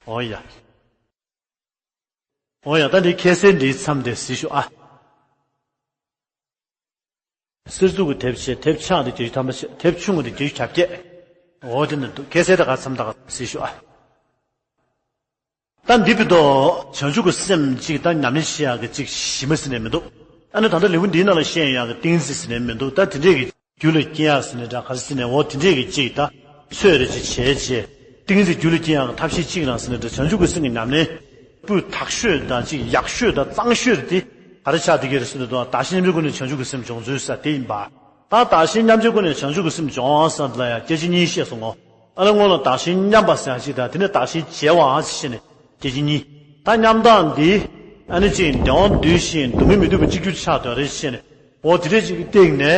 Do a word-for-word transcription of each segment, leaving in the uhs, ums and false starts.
འོ་ཡ། འོ་ཡ། ད་འདི་ཁ་གསལ་འདིའི་མཚམས་དེ་གཟིགས་ཤོག་ཨ། གསེར་གཟུགས་ཀྱི་དེབ་ཕྱེ། དེབ་ཆག་འདི་བརྒྱད་ཅུ་ཐམ་པ་ཕྱེ། དེབ་ཆུང་ངུ་འདི་བརྒྱད་ཅུ་གྱ་བརྒྱད། འོ་དེ་ནི་འདུག་ཁ་གསལ་དེ་ག་མཚམས་དེ་ག་གཟིགས་ཤོག་ཨ། ད་འདི་བར་དུ་བྱང་ཆུབ་ཀྱི་སེམས་གཅིག་ད་ཉམས་ལེན་བྱེད་ཡག་གི་གཅིག་གཞི་མ་ཟེར་ནས་མི་འདུག་ཨ་ནི་ད་ལྟ་ལེའུ་འདིའི་ནང་ལ་བཤད་ཡག་གི་ཏིང་འཛིན་ཟེར་ནས་མི་འདུག་ད་དེ་འདྲས་ཀྱི་རྒྱུད་ལ་སྐྱེ་ཡག་ཟེར་ནས་འདྲ་ག་རེ་ཟེར་ནས། འོ་དེ་འདྲས་ཀྱི་གཅིག་ད་ཚོད་རེ་ཅིག་བྱས་རྗེས་ཏིང་འཛིན་རྒྱུད་ལ་སྐྱེ་ཡག་གི་ཐབས་ཤེས་གཅིག་རང་ཟེར་ནས་འདྲ། བྱང་ཆུབ་ཀྱི་སེམས་ཀྱི་ཉམས་ལེན་སྤུས་དག་ཤོས་དང་གཅིག་ཡག་ཤོས་དང་གཙང་ཤོས་དེ་ག་རེ་ཆགས་བསྡད་ཀྱི་རེད་ཟེར་ན། དེ་དང་བདག་གཞན་མཉམ་བརྗེའི་སྒོ་ནས་བྱང་ཆུབ་ཀྱི་སེམས་སྦྱོང་ཚུལ་ཟེར་དེ་ཡིན་པ། ད་བདག་གཞན་མཉམ་བརྗེའི་སྒོ་ནས་བྱང་ཆུབ་ཀྱི་སེམས་སྦྱོང་བ་ཟེར་ལ་ཡང་སྐད་ཆ་གཉིས་བཤད་སོང་ངོ་། ཨ་ནི་སྔོན་ལ་བདག་གཞན་མཉམ་པ་ཟེར་ཡག་གཅིག་དང་། དེ་ནས་བདག་གཞན་བརྗེ་བའང་ཞེས་ནས་སྐད་ཆ་གཉིས། ད་མཉམ་བརྟགས་འདི་ཨ་ནི་གཅིག་བདེ་བ་འདོད་ཞིང་སྡུག་བསྔལ་མི་འདོད་པ་གཅིག་གྱུར་ཆགས་འདུག་རེད་ཞེས་ནས། འོ་དེ་འདྲས་ཅིག་གི་སྟེང་ནས་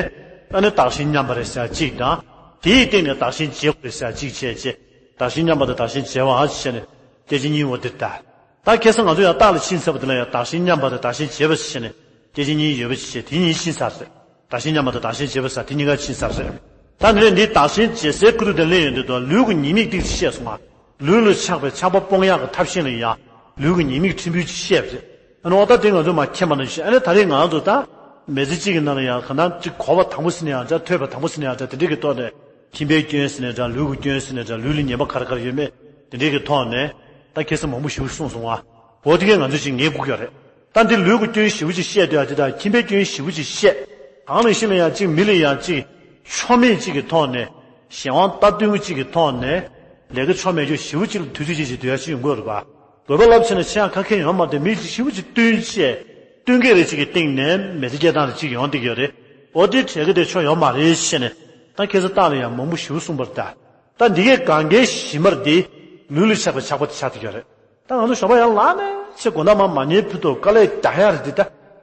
ཨ་ནི་བདག་གཞན་མཉམ་པ་རེད་ཟེར་ཡག་གཅིག་དང་། དེའི་སྟེང་ནས་བདག་གཞན་བརྗེ་བ་རེད་ཟེར་ཡག་གཅིག་བྱས་རྗེས། བདག་གཞན་མཉམ་པ་དང་བདག་གཞན་བརྗེ་བའང་ཞེས་ནས་སྐད་ཆ་གཉིས། འོ་དེ་ལྟ། ད་ཁ་སང་ང་ཚོ་ཡང་རྟགས་ལ་ཕྱིན་ཚར་བ་དེ་ལ་ཡང་བདག་གཞན་མཉམ་པ་དང་བདག་གཞན་བརྗེ་བ་ཞེས་ནས་སྐད་ཆ་གཉིས་ཡོད་པ་ཞིག་བྱས། དེ་གཉིས་ཕྱིན་ཚར་རེད། བདག་གཞན་མཉམ་པ་དང་བདག་གཞན་བརྗེ་བ་ཟེར་དེ་གཉིས་ཀ་ཕྱིན་ཚར་རེད། ད་ནི་འདི་བདག་གཞན་བརྗེ་སའི་ཁུ་ཐུག་དེ་ལེན་ཡོང་དུས་དང་། ལུས་ཀྱི་ཉེས་དམིགས་ཏིག་ཅིག་བཤད་སོང་ང་། ལུས་ལ་ཆགས་པའི་ཆགས་པ་སྤོང་ཡག་གི་ཐབས་ཤེས་ལ་ཡང་ལུས་ཀྱི་ཉེས་དམིགས་ཕྲན་བུ་ཅིག་བཤད་པ་རེད། ཨ་ནི་འོ་ད་དེ་ང་ཚོ་མར་མཁྱེན་པ་ནང་བཞིན། ཨ་ནི་ད་རེས་ང་ཚོ་ད་མི་ཚེ་གཅིག་གི་ནང་ལ་ཡང་གང་ལྟར་ཅིག་གོ་བ་དང་པོ་ཟེར་ན་ཡང་འདྲ། ཐོས་པ་དང་པོ་ཟེར་ན་ཡང་འདྲ། དེ་འདྲས་ཀྱི་ཐོག་ནས་ཁྱིམ་པའི་སྐྱོན་ཟེར་ན་འདྲ། ལུས་ཀྱི་སྐྱོན་ཟེར་ན་འདྲ། ལུས་ལ་ཉེས་པ་ག་རེ་ག་རེ་ཡོད་མེད་དེ་འདྲས་ཀྱི་ཐོག་ནས་ད་ཁ་སང་མང་པོ་ཞིག་གསུངས་སོང་ང་། འོ་དེ་གས་ང་ཚོས་ཅིག་ངེས་དགོས་ཀྱི་ཡོད་རེད། ད་འདི་ལུས་ཀྱི་སྐྱོན་ཞེ་པོ་ཅིག་བཤད་སྡོད་ཡག་དེ་དང་། ཁྱིམ་པའི་སྐྱོན་ཞེ་པོ་ཅིག་བཤད། གང་ལ་ཞིག་ལ་ཡང་ཅིག་མི་ལ་ཡང་ཅིག་ཆོ་མེད་ཅིག་གི་ཐོག་ནས། གཞན་དབང་རྟ་བསྟུན་པ་ཅིག་གི་ཐོག་ནས་ལས་ཀ་ཆོ་མེད་རྒྱུ་ཞེ་པོ་ཅིག་ལ་དུས་ཚོད་ཅིག་ཅིག་སྡོད་ཡག་ཅིག་ཡོང་གི་ཡོད་རེད་པ། དགོས་པ་རླབས་ཆེ་ན་ཆེ་ཡང་ཁ་ཁྱེར་ཡོད་མ་རེད་དེ། མི་ཞེ་པོ་ཅིག་བསྟུན་བྱས། བསྟུན་མཁན་རེ་ཅིག་གི་སྟེང་ནས་མི་ཚེ་སྐྱེལ་སྟངས་རེ་ཅིག་ཡོང་བསྡད་ཀྱི་ཡོད་རེད། འོ་དེ་བྲལ་གི་དེ་ཆོ་ཡོད་མ་རེད་ཟེར་ནས་ད་ཁ་སང་རྟགས་ལ་ཡང་མང་པོ་ཞེ་པོ་གསུངས་པ་རེད་ད། ད་འདི་གས་གང་གའི་གཞི་མ་རེད་དེ། ལུས་ལ་ཆགས་པའི་ཆགས་པ་དེ་ཆགས་བསྡད་ཀྱི་ཡོད་རེད། ད་ང་ཚོ་ཞོགས་པ་ཡར་ལངས་ནས་ཕྱི་དགོང་དག་མར་མ་ཉལ་བར་དུ་དཀའ་ལས་རྒྱག་ཡག་རེད་དེ། ད་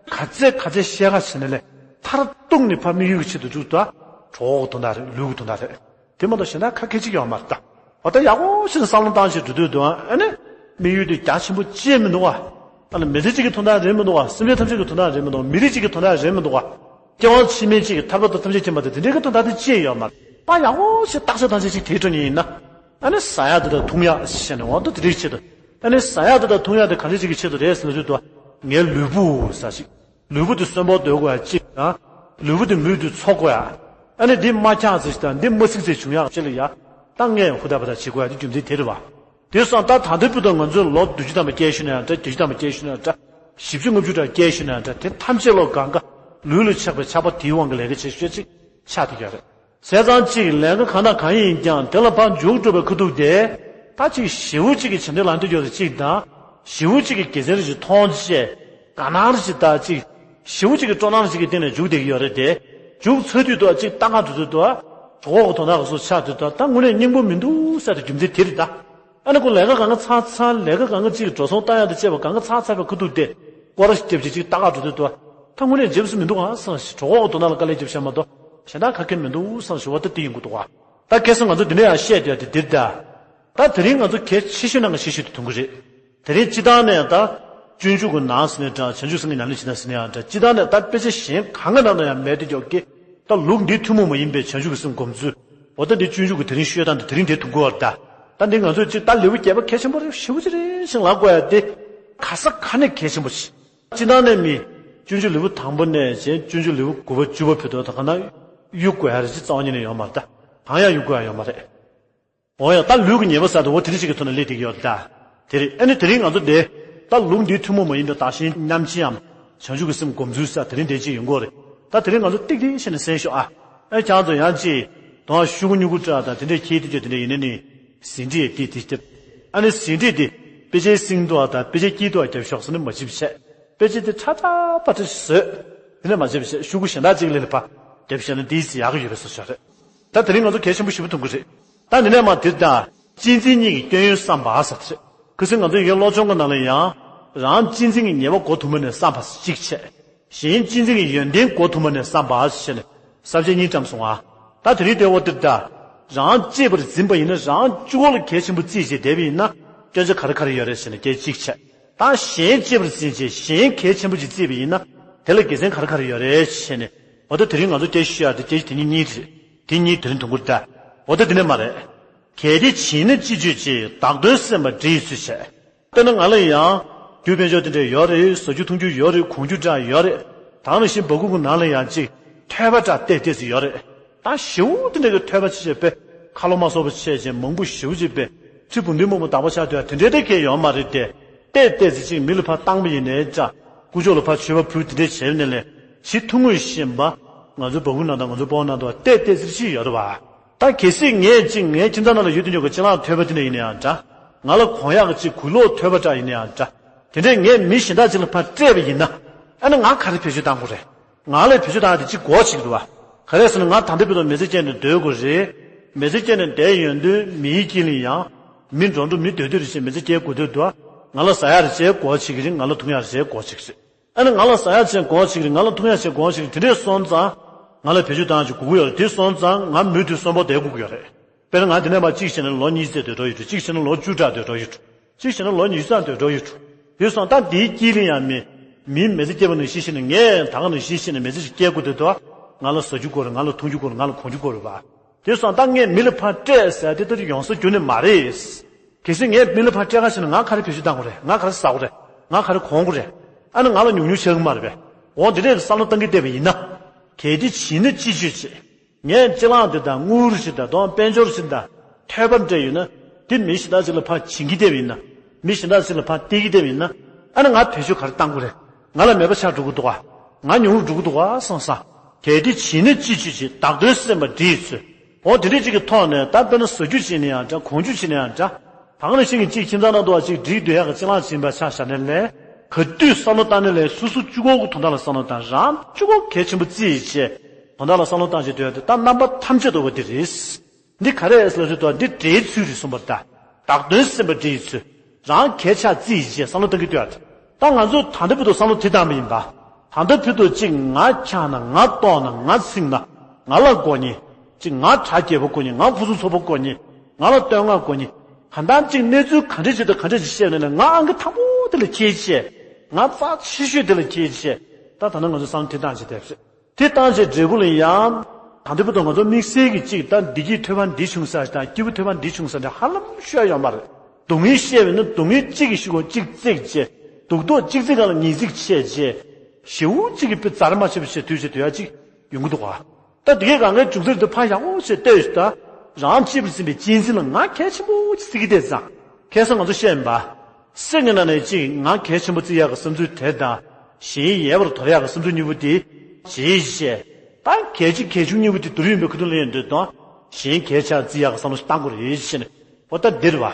ག་ཚད་ག་ཚད་བཤད་ག་བྱས་ནས་ལས་མཐར་གཏུགས་ནས་ཕར་དམིགས་ཡུལ་གྱི་ཆེད་དུ་འཇུག་ཏུ་གྲོགས་གི་དོན་དག་རེད། ལུས་ཀྱི་དོན་དག་རེད། དེ་མ་གཏོགས་གཞན་དག་ཁ་ཁེ་གཅིག་ཡོད་མ་རེད་ད། འོ་ད་ཡག་པོ་ཞིག་བསམ་བློ་བཏང་བྱས་འགྲོ་དུས་དུ་ཨ་ནི་དམིགས་ཡུལ་དེ་རྒྱ་ཆེན་པོ་ཅི་མི་འདུག་བ། ཨ་ནི་མི་ཚེ་གཅིག་གི་དོན་དག་རེད་མི་འདུག་བ། སེམས་ཅན་ཐམས་ཅད་ཀྱི་དོན་དག་རེད་མི་འདུག་བ། མི་རིགས་གཅིག་གི་དོན་དག་རེད་མི་འདུག་བ། སྐྱེ་བ་ཕྱི་མའི་གཅིག་གི་ཐར་པ་དང་ཐམས་ཅད་མཁྱེན་པ་དང་དེ་འདྲའི་གི་དོན་དག་དེ་ཅི་ཡོད་མ་རེད། ད་ཡག་པོ་ཞིག་བརྟག་དཔྱད་བཏང་བྱས་ཅིག་དེ་འགྲོ་ཉེན་ཡིན་ན། ཨ་ནི་ཟ་ཡག་དེ་དང་འཐུང་ཡག་ཟེར་ནས་འོ་ད་དེ་རིགས་ཆེད་དུ། ཨ་ནི་ཟ་ཡག་དེ་དང་འཐུང་ཡག་དེ་གང་འདྲ་ཅིག་གི་ཆེད་དུ་རེད་ཟེར་ན། ཚུལ་དུ་ངའི་ལུས་པོ་ཟེར་ཅིག་ལུས་པོ་དེ་གསོན་པོ་སྡོད་དགོས་ཡག་གཅིག་དང་། ལུས་པོ་དེ་མུ་མཐུད་འཚོ་དགོས་ཡག་ཨ་ནི་འདི་མ་འཁྱག་ཚེ་ཞིག་དང་འདི་མ་ཚིག་ཚེ་བྱུང་ཡག་ཅིག་ལ་ཡ། ད་ངས་ཧུར་ཐག་པ་ད་བྱེད་དགོས་ཡག་དེ་རྒྱུ་མཚན་དེ་རེད་བ། དེ་སོང་ད་ད་ལྟའི་བར་དུ་ང་ཚོས་ལོ་བདུན་ཅུ་ཐམ་པ་སྐྱེལ་ཤེས་ན་ཡང་འདྲ། བརྒྱད་ཅུ་ཐམ་པ་སྐྱེལ་ཤེས་ན་ཡང་འདྲ། བཞི་བཅུ་ལྔ་བཅུ་ཕྲག་སྐྱེལ་ཤེས་ན་ཡང་འདྲ། དེ་ཐམས་ཅད་ལོ་གང་ག་ལུས་ལ་ཆགས་པའི་ཆགས་པ་དེའི་དབང་གིས་ལས་ཀ་བྱེད་ཤོས་ཅིག་ཆགས་བསྡད་ཡོད་རེད། བྱས་ཙང་གཅིག་ལས་ཀ་གང་དང་གང་ཡིན་ཀྱང་དེ་ལ་ཕར་འཇུག་འགྲོ་བའི་ཁ་ཐུག་དེ། ད་གཅིག་ཞེ་པོ་གཅིག་གི་བྱ་འདི་ལ་འདི་ཡོད་རེད་གཅིག་དང་། ཞེ་པོ་གཅིག་གི་དགེ་མཚན་རེ་ཞིག་མཐོང་བྱས། དགའ་སྣང་རེ་ཞིག་དང་གཅིག་ཞེ་པོ་གཅིག་གི་སྤྲོ་སྣང་རེ་ཞིག་གི་སྟེང་ནས་འཇུག་བསྡད་ཀྱི་ཡོད་རེད་དེ། འཇུག་ཚར་དུས་དུ་གཅིག་ལྟ་ག་འགྲོ་དུས་དུ། གྲོགས་གོ་དོ་ན་ག་སོ་ཆགས་དུས་དུ་ད་དངོས་གནས་སྙིང་པོ་མི་འདུག་ཟེར་དུ་རྒྱུ་མཚན་དེ་རེད་ད། ཨ་ནི་ཁོ་ལས་ཀ་གང་ག་ཚར་ཚར། ལས་ཀ་གང་ག་གཅིག་འགྲོ་སོང་བཏང་ཡག་དང་བཅས་པ་གང་ག་ཚར་ཚར་བའི་ཁ་ཐུག་དེ། སྐོར་ར་ཞིག་རྒྱབ་ཅིག་ཅིག་ལྟ་ག་འགྲོ་དུས་དུ། ད་དངོས་གནས་འཇེབས་སུ་མི་འདུག་ཨ་བསམ་ཞིག་གྲོགས་གོ་དོ་ན་ལ་དཀའ་ལས་རྒྱབ་བྱས་མ་གཏོགས་གཞན་དག་ག་གེ་མི་འདུག་བསམ་ཞིག་འོ་ད་དེ་ཡིན་དགོས་འདུག་ཨ། ད་ཁ་སང་ང་ཚོ་འདི་འདྲ་ཡང་བཤད་བསྡད་ཡག་དེ་འདིར་ད། ད་དེ་རིང་ང་ཚོ་གལ་ཆེ་ཤོས་ནང་གི་ཆེ་ཤོས་དེ་ཐོན་གི་རེད། དེ་རིང་སྤྱིར་བཏང་ནས་ད། སྤྱོད་འཇུག་གི་ནང་ཟེར་ནའི་འདྲ། བྱང་ཆུབ་སེམས་ཀྱི་ཉམས་ལེན་བྱེད་ན་ཟེར་ནའི་འདྲ། སྤྱིར་བཏང་ནས་ད་དཔེ་ཆ་གཞན་གང་གི་ནང་ན་ཡང་མེད་དེ་ཀྱོག་གི། ད་ལུགས་འདིའི་ཐུན་མོང་མ་ཡིན་པའི་བྱང་ཆུབ་ཀྱི་སེམས་སྒོམ་ཚུལ། འོ་ད་འདི་སྤྱོད་འཇུག་གི་དེ་རིང་ཤོད་སྟངས་དེ་དེ་རིང་དེ་ཐུག་གི་ཡོད་རེད་ད། ད་འདི་ང་ཚོས་སྤྱིར་ད་ལེའུ་བརྒྱད་པ་གལ་ཆེན་པོ་རེད། ཞེ་པོ་ཅིག་རེད་ཞེས་ལབ་དགོས་ཡག་དེ། ག་ས་ག་ནས་གལ་ཆེན་པོ་ཞིག་སྤྱིར་བཏང་ནས་མི། སྤྱོད་འཇུག་ལེའུ་དང་པོ་ནས་བྱས་སྤྱོད་འཇུག་ལེའུ་དགུ་པ་བཅུ་པ་བར་དུ་ད་ག་ན། གཡུག་དགོས་ཡག་རེ་ཅིག་རྩ་བ་ཉིད་ནས་ཡོད་མ་རེད་ད། གང་ཡང་གཡུག་དགོས་ཡག་ཡོད་མ་རེད། འོ་ཡ། ད་ལུས་ཀྱི་ཉེས་པ་ཟེར་དུས་འོ་དེ་རིགས་ཅིག་གི་ཐོག་ནས་སླེབས་བསྡད་ཀྱི་ཡོད་རེད་ད། དེ་རེད། ཨ་ནི་དེ་རིང་ང་ཚོ་འདི། ད་ལུགས་འདིའི་ཐུན་མོང་མ་ཡིན་པའི་བདག་གཞན་མཉམ་བརྗེའམ། བྱང་ཆུབ་ཀྱི་སེམས་སྒོམ་ཚུལ་ཟེར་དེ་རིང་འདི་ཅིག་ཡོང་གི་ཡོད་རེད། ད་དེ་རིང་ང་ཚོ་ཏིག་ཏིག་བྱས་ནས་གསན་ཤོག་ཨ། ཨ་ཁྱེད་རང་ཚོ་ཡང་ཅིག་དོན་ཤུ་གུ་སྨྱུ་གུ་སྐྲ་དང་དེ་འདྲས་འཁྱེར་དེ་ཅིག་དེ་འདྲས་ཡིན་ན་ནི། ཟིན་བྲིས་དེ་དེ་རྒྱབ། ཨ་ནི་ཟིན་བྲིས་དེ། དཔེ་ཆའི་སེང་ཏོག་དང་དཔེ་ཆའི་སྐྱིད་ཏོག་རྒྱབ་ཤོག་ཟེར་ན་མ་བྱེད་པ་བྱས། དཔེ་ཆ་དེ་ཁྲ་ཁྲ་པ་ཁྲ་ཞིག་བཟོས། དེ་ནས་མ་བྱེད་པ་བྱས་ཤུ་གུ་གཞན་དག་ཅིག་ལ་ལ་ཕར་རྒྱབ་བཞག་ན་དེའི་ཚེ་ཡག་གི་ཡོད་པའི་བཟོ་ཤ་རེད། ད་དེ་རིང་ང་ཚོ་གལ་ཆེན་པོ་ཞེ་པོ་མཐོང་གི་རེད། ད་འདི་ནས་མར་དེ་ད། གཅེས་འཛིན་གཉིས་ཀྱི་སྐྱོན་ཡོན་བསམ་པ་ཟེར་ཏེ། ཁ་སང་ང་ཚོ་ཡི་གེ་སློབ་སྦྱོང་གི་ནང་ལ་ཡང་། རང་གཅེས་འཛིན་གྱི་ཉེས་པ་གོ་ཐུབ་མ་ནས་བསམ་པ་གཅིག་བྱས། གཞན་གཅེས་འཛིན་གྱི་ཡོན་ཏན་གོ་ཐུབ་མ་ནས་བསམ་པ་ཞེས་ནས་བསམ་བྱས་གཉིས་བཀྲམ་སོང་ང་། ད་དེ་རིང་དེ་འོ་དེ་ད། རང་གཅེས་པར་འཛིན་པ་ཡིན་ན། རང་གཅིག་པོ་ལ་གལ་ཆེན་པོ་བརྩིས་བྱས་བསྡད་པ་ཡིན་ན། སྐྱོན་ཆ་ག་རེ་ག་རེ་ཡོད་རེད་ཟེར་ནས་སྐད་གཅིག་བྱས། ད་གཞན་གཅེས་པར་འཛིན་བྱས་གཞན་གལ་ཆེན་པོ་ཅིག་བརྩིས་པ་ཡིན་ན། དེ་ལ་དགེ་མཚན་ག་རེ་ག་རེ་ཡོད་རེད་ཟེར་ནས། འོ་ད་དེ་རིང་ང་ཚོ་སྐད་ཆ་ཤོད་ཡག་དེ་སྐད་ཆ་དེ་གཉིས་གཉིས་རེད། དེ་གཉིས་དེ་རིང་དུང་དཀར་ད། འོ་ད་དེ་ནས་མ་རེད། གལ་ཏེ་བྱིན་ནི་ཅི་སྤྱོད་ཅེས། བདག་དོན་སེམས་པ་འདྲེ་ཡི་ཚུལ་བྱས། དཔེར་ན་ང་ལ་ཡང་རྒྱུ་དཔལ་འབྱོར་དེ་འདྲ་ཡོད་རེད། ཟ་རྒྱུ་འཐུང་རྒྱུ་ཡོད་རེད། གོན་རྒྱུ་འདྲ་ཡོད་རེད། ད་ནང་བཞིན་སྦ་ཁུག་གི་ནང་ལ་ཡང་ཅིག་ཐོད་པ་འདྲ་ཏོག་ཙམ་ཡོད་རེད། ད་ཞེ་པོ་དེ་འདྲ་གི་ཐོད་པ་ཆེ་ཆེ་དཔེ་ཁ་ལོ་མ་སོགས་པ་ཆེ་ཆེ་མང་པོ་ཞེ་པོ་ཅིག་དཔེ་ཁྲི་འབུམ་སྡེ་སྨུག་པོ་དག་པ་ཆགས་དུས་དེ་འདྲའི་དེ་གས་ཡོད་མ་རེད་དེ། ཏོག་ཙམ་ཅིག་མི་ལ་ཕར་བཏང་པ་ཡིན་ནའི་འདྲ། དཀོན་མཆོག་ལ་ཕར་མཆོད་པ་ཕུལ་དེ་འདྲ་བྱས་ནས་ལས་ཕྱི་ཐུང་ངུ་བཞིན་པ། ང་ཚོའི་སྦ་ཁུག་ནང་དང་ང་ཚོའི་སྤོ་བོ་ནང་དུ་ཏོག་ཙམ་ཅིག་ཡོད་རེད་བ། ད་གལ་སྲིད་ངས་ཅིག་ངའི་ཁྱིམ་ཚང་ནང་ལ་ཡོད་དུ་ཉོ་གི་ཅི་ལག་ཐོད་པ་དེ་འདྲ་ཡིན་ན་ཡང་འདྲ། ང་ལ་གོན་ཡག་གི་ཅིག་གོས་ལོག་ཐོད་པ་འདྲ་ཡིན་ན་ཡང་འདྲ། དེ་འདྲས་ངས་མི་གཞན་དག་ཅིག་ལ་ཕར་སྤྲད་པ་ཡིན་ན། ཨ་ནི་ང་ག་རེ་བེད་སྤྱོད་བཏང་དགོས་རེད། ང་ལ་བེད་སྤྱོད་བཏང་ཡག་དེ་ཅིག་གོ་བྱེད་ཀྱི་འདུག་བ། ག་རེ་ཟེར་ན་ང་ད་ལྟ་བར་དུ་མི་ཚེ་སྐྱེལ་ནས་སྡོད་དགོས་རེད། མི་ཚེ་སྐྱེལ་ནས་བསྡད་ཡོང་དུས་མིའི་དཀྱིལ་ལ་ཡང་། མི་འགྲོ་འགྲོ་མི་སྡོད་སྡོད་རེད་ཅེས་མི་ཚེ་སྐྱེལ་དགོས་འདོད་འདུག་ང་ལ་ཟ་ཡག་རེ་བྱས་གོ་བྱེད་ཀྱི་རེད། ང་ལ་འཐུང་ཡག་རེ་བྱས་གོ་བྱེད་ཀྱི་རེད། ཨ་ནི་ང་ལ་ཟ་ཡག་བྱས་གོ་བྱེད་ཀྱི་རེད། ང་ལ་འཐུང་ཡག་བྱས་གོ་བྱེད་ཀྱི་རེད། དེ་འདྲས་སོང་ཙང་། ང་ལ་བེད་སྤྱོད་བཏང་ཡག་ཅིག་དགོས་ཀྱི་ཡོད་རེད། དེ་སོང་ཙང་ང་མུ་མཐུད་གསོན་པོ་བསྡད་དགོས་ཀྱི་ཡོད་རེད། དཔེར་ན་ང་འདི་ནས་མར་གཅིག་བྱས་ན་ལོ་གཉིས་ཙམ་སྡོད་འགྲོ་ཡོད་འགྲོ། གཅིག་བྱས་ན་ལོ་བཅུ་ཕྲག་སྡོད་འགྲོ་ཡོད་འགྲོ། གཅིག་བྱས་ན་ལོ་ཉི་ཤུ་ཙམ་སྡོད་འགྲོ་ཡོད་འགྲོ། དེ་སོང་ཙང་ད་འདིའི་དཀྱིལ་ལ་ཡང་མི། མིའི་མི་ཚེ་སྐྱེལ་བ་ནང་བཞིན་བྱས་ནས་ངས་ད་ག་ནང་བཞིན་བྱས་ནས་མི་ཚེ་ཞིག་སྐྱེལ་དགོས་འདོད་འདུག་ང་ལ་ཟ་རྒྱུ་དགོས་རེད། ང་ལ་འཐུང་རྒྱུ་དགོས་རེད། ང་ལ་གོན་རྒྱུ་དགོས་རེད་བ། དེ་སོང་ཙང་ད་ངས་མི་ལ་ཕར་སྤྲད་ཟེར་དེ་ལྟར་ཡོང་ས་རྒྱུ་ནི་མ་རེད། གལ་སྲིད་ངས་མི་ལ་ཕར་སྤྲད་ག་ཕྱིན་ན་ང་ག་རེ་བེད་སྤྱོད་བཏང་དགོས་རེད། ང་ག་རེ་ཟ་དགོས་རེད། ང་ག་རེ་གོན་དགོས་རེད། ཨ་ནི་ང་ལ་ཉུང་ཉུང་ཆགས་ཀྱི་མ་རེད་པས། འོ་འདི་འདྲས་ཀྱི་བསམ་བློ་བཏང་གི་བསྡད་པ་ཡིན་ན། གལ་ཏེ་བྱིན་ནི་ཅི་སྤྱོད་ཅེས། ངས་ཅི་ལག་འདི་དང་དངུལ་ཅིག་དང་དོ་དཔལ་འབྱོར་ཅིག་དང་ཐོད་པ་སྤྲད་ཡོད་ན། དེ་མི་གཞན་དག་ཅིག་ལ་ཕར་བྱིན་གྱི་བསྡད་པ་ཡིན་ན། མི་གཞན་དག་ཅིག་ལ་ཕར་སྟེར་གྱི་བསྡད་པ་ཡིན་ན། ཨ་ནི་ང་བེད་སྤྱོད་ག་རེ་བཏང་དགོས་རེད། ང་ལ་མེད་པ་ཆགས་འགྲོ་གི་འདུག་ག་ང་ཉུང་རུ་འགྲོ་གི་འདུག་ག་བསམ་བསམ། གལ་ཏེ་བྱིན་ནི་ཅི་སྤྱོད་ཅེས། བདག་དོན་སེམས་པ་འདྲེ་ཡི་ཚུལ། འོ་དེ་འདྲས་ཅིག་གི་ཐོག་ནས་ད་དཔེར་ན་ཟ་རྒྱུ་བྱིན་ནས་ཡང་འདྲ། གོན་རྒྱུ་བྱིན་ནས་ཡང་འདྲ། ད་ག་ནང་བཞིན་གྱི་གཅིག་ཁྱིམ་ཚང་ནང་དུ་བ་གཅིག་སྒྲིག་སྡོད་ཡག་གི་ཅི་ལག་བྱིན་པ་ཆ་བཞག་ནས་ལས། ག་དུས་བསམ་བློ་བཏང་ནས་ལས་སོ་སོ་གཅིག་པོ་གི་དོན་དག་ལ་བསམ་བློ་བཏང་། རང་གཅིག་པོ་གལ་ཆེན་པོ་བརྩི་ཡི་བྱས། དོན་དག་ལ་བསམ་བློ་བཏང་བྱས་སྡོད་ཡག་དེ་ད་རྣམ་པ་ཐམས་ཅད་དུ་བ་འདི་རེད། འདི་ག་རེ་ཟེར་ལབ་དུས་དོ་འདི་འདྲེའི་ཚུལ་རེད་གསུངས་པ་རེད་ད། བདག་དོན་སེམས་པ་འདྲེ་ཡི་ཚུལ། རང་གལ་ཆེ་བརྩི་ཡི་བྱས་བསམ་བློ་བཏང་གི་སྡོད་ཡག་དེ། ད་ང་ཚོ་ད་ལྟ་བར་དུ་བསམ་བློ་དེ་བཏང་བ་ཡིན་པ། ད་ལྟ་བར་དུ་གཅིག་ང་འཁྱག་ན་ང་ལྟོགས་ན་ང་ཚིག་ན་ང་ལ་དགོས་ཉེ། གཅིག་ང་གྲ་རྒྱས་པོ་དགོས་ཉེ། ང་ཕུན་སུམ་ཚོགས་པོ་དགོས་ཉེ། ང་ལ་བསྟོད་བསྔགས་དགོས་ཉེ། གང་ལྟར་གཅིག་གནས་ཚུལ་ག་འདྲ་ཅིག་དང་ག་འདྲ་ཅིག་བཤད་ནས་ལས་ང་ཨང་ཀི་དང་པོ་དེ་ལ་འཁྱེར་བྱས། ང་རྩ་ཆེ་ཤོས་དེ་ལ་འཁྱེར་བྱས། ད་ད་ནང་ང་ཚོ་བསམ་བློ་དེ་བཏང་བྱས་བསྡད་པ་རེད། དེ་བཏང་བྱས་འབྲས་བུ་ལ་ཡང་། ད་ལྟ་བར་དུ་ང་ཚོ་དམིགས་བསལ་གྱི་གཅིག་ད་བདེ་སྐྱིད་ཐོད་པ་འདི་བྱུང་ས་དང་སྐྱིད་པོ་ཐོད་པ་འདི་བྱུང་ས་འདྲ་ཧ་ལམ་ཤོར་ཡོད་མ་རེད། སྡུག་བསྔལ་བཤད་པ་ཡིན་ན་སྡུག་བསྔལ་གཅིག་གི་ཤུགས་ཀྱིས་གཅིག་བརྩེགས་བྱས། སྡུག་ཐོག་གཅིག་བརྩེགས་སྒང་ལ་ཉིས་བརྩེགས་བྱས་བྱས། ཞེ་པོ་གཅིག་གི་དཔེ་རྩ་ར་མ་ཆད་པ་བྱས་དུས་བྱས་དུས་ཡ་གཅིག་ཡོང་གི་འདུག་ག་ད་དེ་གའི་གང་གའི་མཇུག་སྡུད་དུ་ཕར་ཡག་པོ་བྱས་ལྟོས་ཤིག་ད། རང་གཅེས་པར་འཛིན་པའི་གཅེས་འཛིན་ལ་ང་གལ་ཆེན་པོ་ཅིག་བརྩི་གི་བསྡད་ཙང་། ཁ་སང་ང་ཚོ་བཤད་ཡིན་པ། སེམས་ཀྱི་ནང་ནས་གཅིག་ང་གལ་ཆེན་པོ་བརྩི་ཡག་གི་བསམ་ཚུལ་དེ་དང་། གཞན་ཡལ་བར་དོར་ཡག་གི་བསམ་ཚུལ་གཉིས་པོ་དེ། བརྗེད་བྱས། ད་གལ་ཆེ་གལ་ཆུང་གཉིས་པོ་དེ་བསྡུར་ཡོང་པའི་ཁ་ཐུག་ལ་ཡོང་དུས་དང་། གཞན་གལ་ཆེ་བརྩི་ཡག་གི་བསམ་བློ་ཞིག་བཏང་དགོས་རེད་ཟེར་ནས། འོ་ད་འདིར་བ།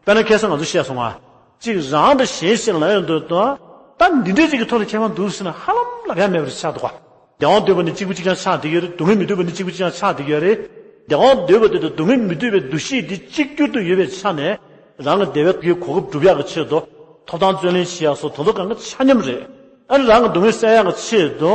དཔེར་ན་ཁ་སང་ང་ཚོ་བཤད་སོང་ང་། གཅིག་རང་དང་གཞན་ཞེས་ལབ་ཡོང་དུས་དང་། ད་འདི་འདྲའི་ཅིག་གི་ཐོག་ལ་ཁྱད་པར་འདུག་ཟེར་ན་ཧ་ལམ་ལབ་ཡག་མེད་པ་ཆགས་འདུག་ག་བདེ་བ་འདོད་པ་ནི་གཅིག་པུ་གཅིག་རྐྱང་ཆགས་བསྡད་ཡོད་རེད། སྡུག་བསྔལ་མི་འདོད་པ་ནི་གཅིག་པུ་གཅིག་རྐྱང་ཆགས་བསྡད་ཡོད་རེད། བདེ་བ་འདོད་པ་དེ་དང་སྡུག་བསྔལ་མི་འདོད་པའི་འདུ་ཤེས་འདི་གཅིག་གྱུར་དུ་ཡོད་པའི་ཆ་ནས། རང་གི་བདེ་བའི་གོ་སྐབས་སྒྲུབ་ཡག་གི་ཆེད་དུ། ཐོབ་ཐང་རྩོད་ལེན་བྱེད་ཡག་སོགས་དེ་ཚོ་གང་ག་ཆ་མཉམ་རེད། ཨ་ནི་རང་གི་སྡུག་བསྔལ་སེལ་ཡག་གི་ཆེད་དུ།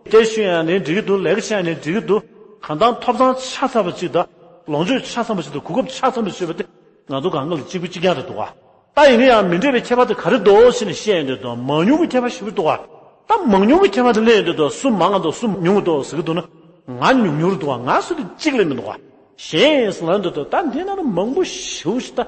སྐད་ཤོད་ཡག་ནི་འགྲིག་གི་འདུག་ལས་ཀ་བྱེད་ཡག་ནི་འགྲིག་གི་འདུག་གང་ལྟར་ཐོབ་ཐང་ཆ་ཚང་བ་ཅིག་དང་། ལོངས་སྤྱོད་ཆ་ཚང་བ་ཅིག་དང་། གོ་སྐབས་ཆ་ཚང་བ་ཅིག་དང་གོ་སྐབས་ཆ་ཚང་བ་ཅིག་དང་། ང་ཚོ་གང་ག་ལ་གཅིག་པུ་གཅིག་རྐྱང་རེད་འདུག་ག་ད་ཡིན་ན་ཡང་མི་འདྲ་བའི་ཁྱད་པར་དེ་ག་རེ་འདུག་ཟེར་ནས་བཤད་ཡོང་དུས་དང་། མང་ཉུང་གི་ཁྱད་པར་ཞེ་པོ་འདུག་ག་ད་མང་ཉུང་གི་ཁྱད་པར་དེ་གླེང་ཡོང་དུས་དང་། སུ་མང་ང་འདུག་སུ་ཉུང་ང་འདུག་ཟེར་གྱི་འདུག་ན། ང་ཉུང་ཉུང་རེད་འདུག་ག་ང་སུ་དེ་གཅིག་ལས་མི་འདུག་ག་གཞན་ཟེར་ལབ་ཡོང་དུས་དང་། ད་འདི་ནང་ལ་མང་པོ་ཞེ་པོ་ཞིག་ད་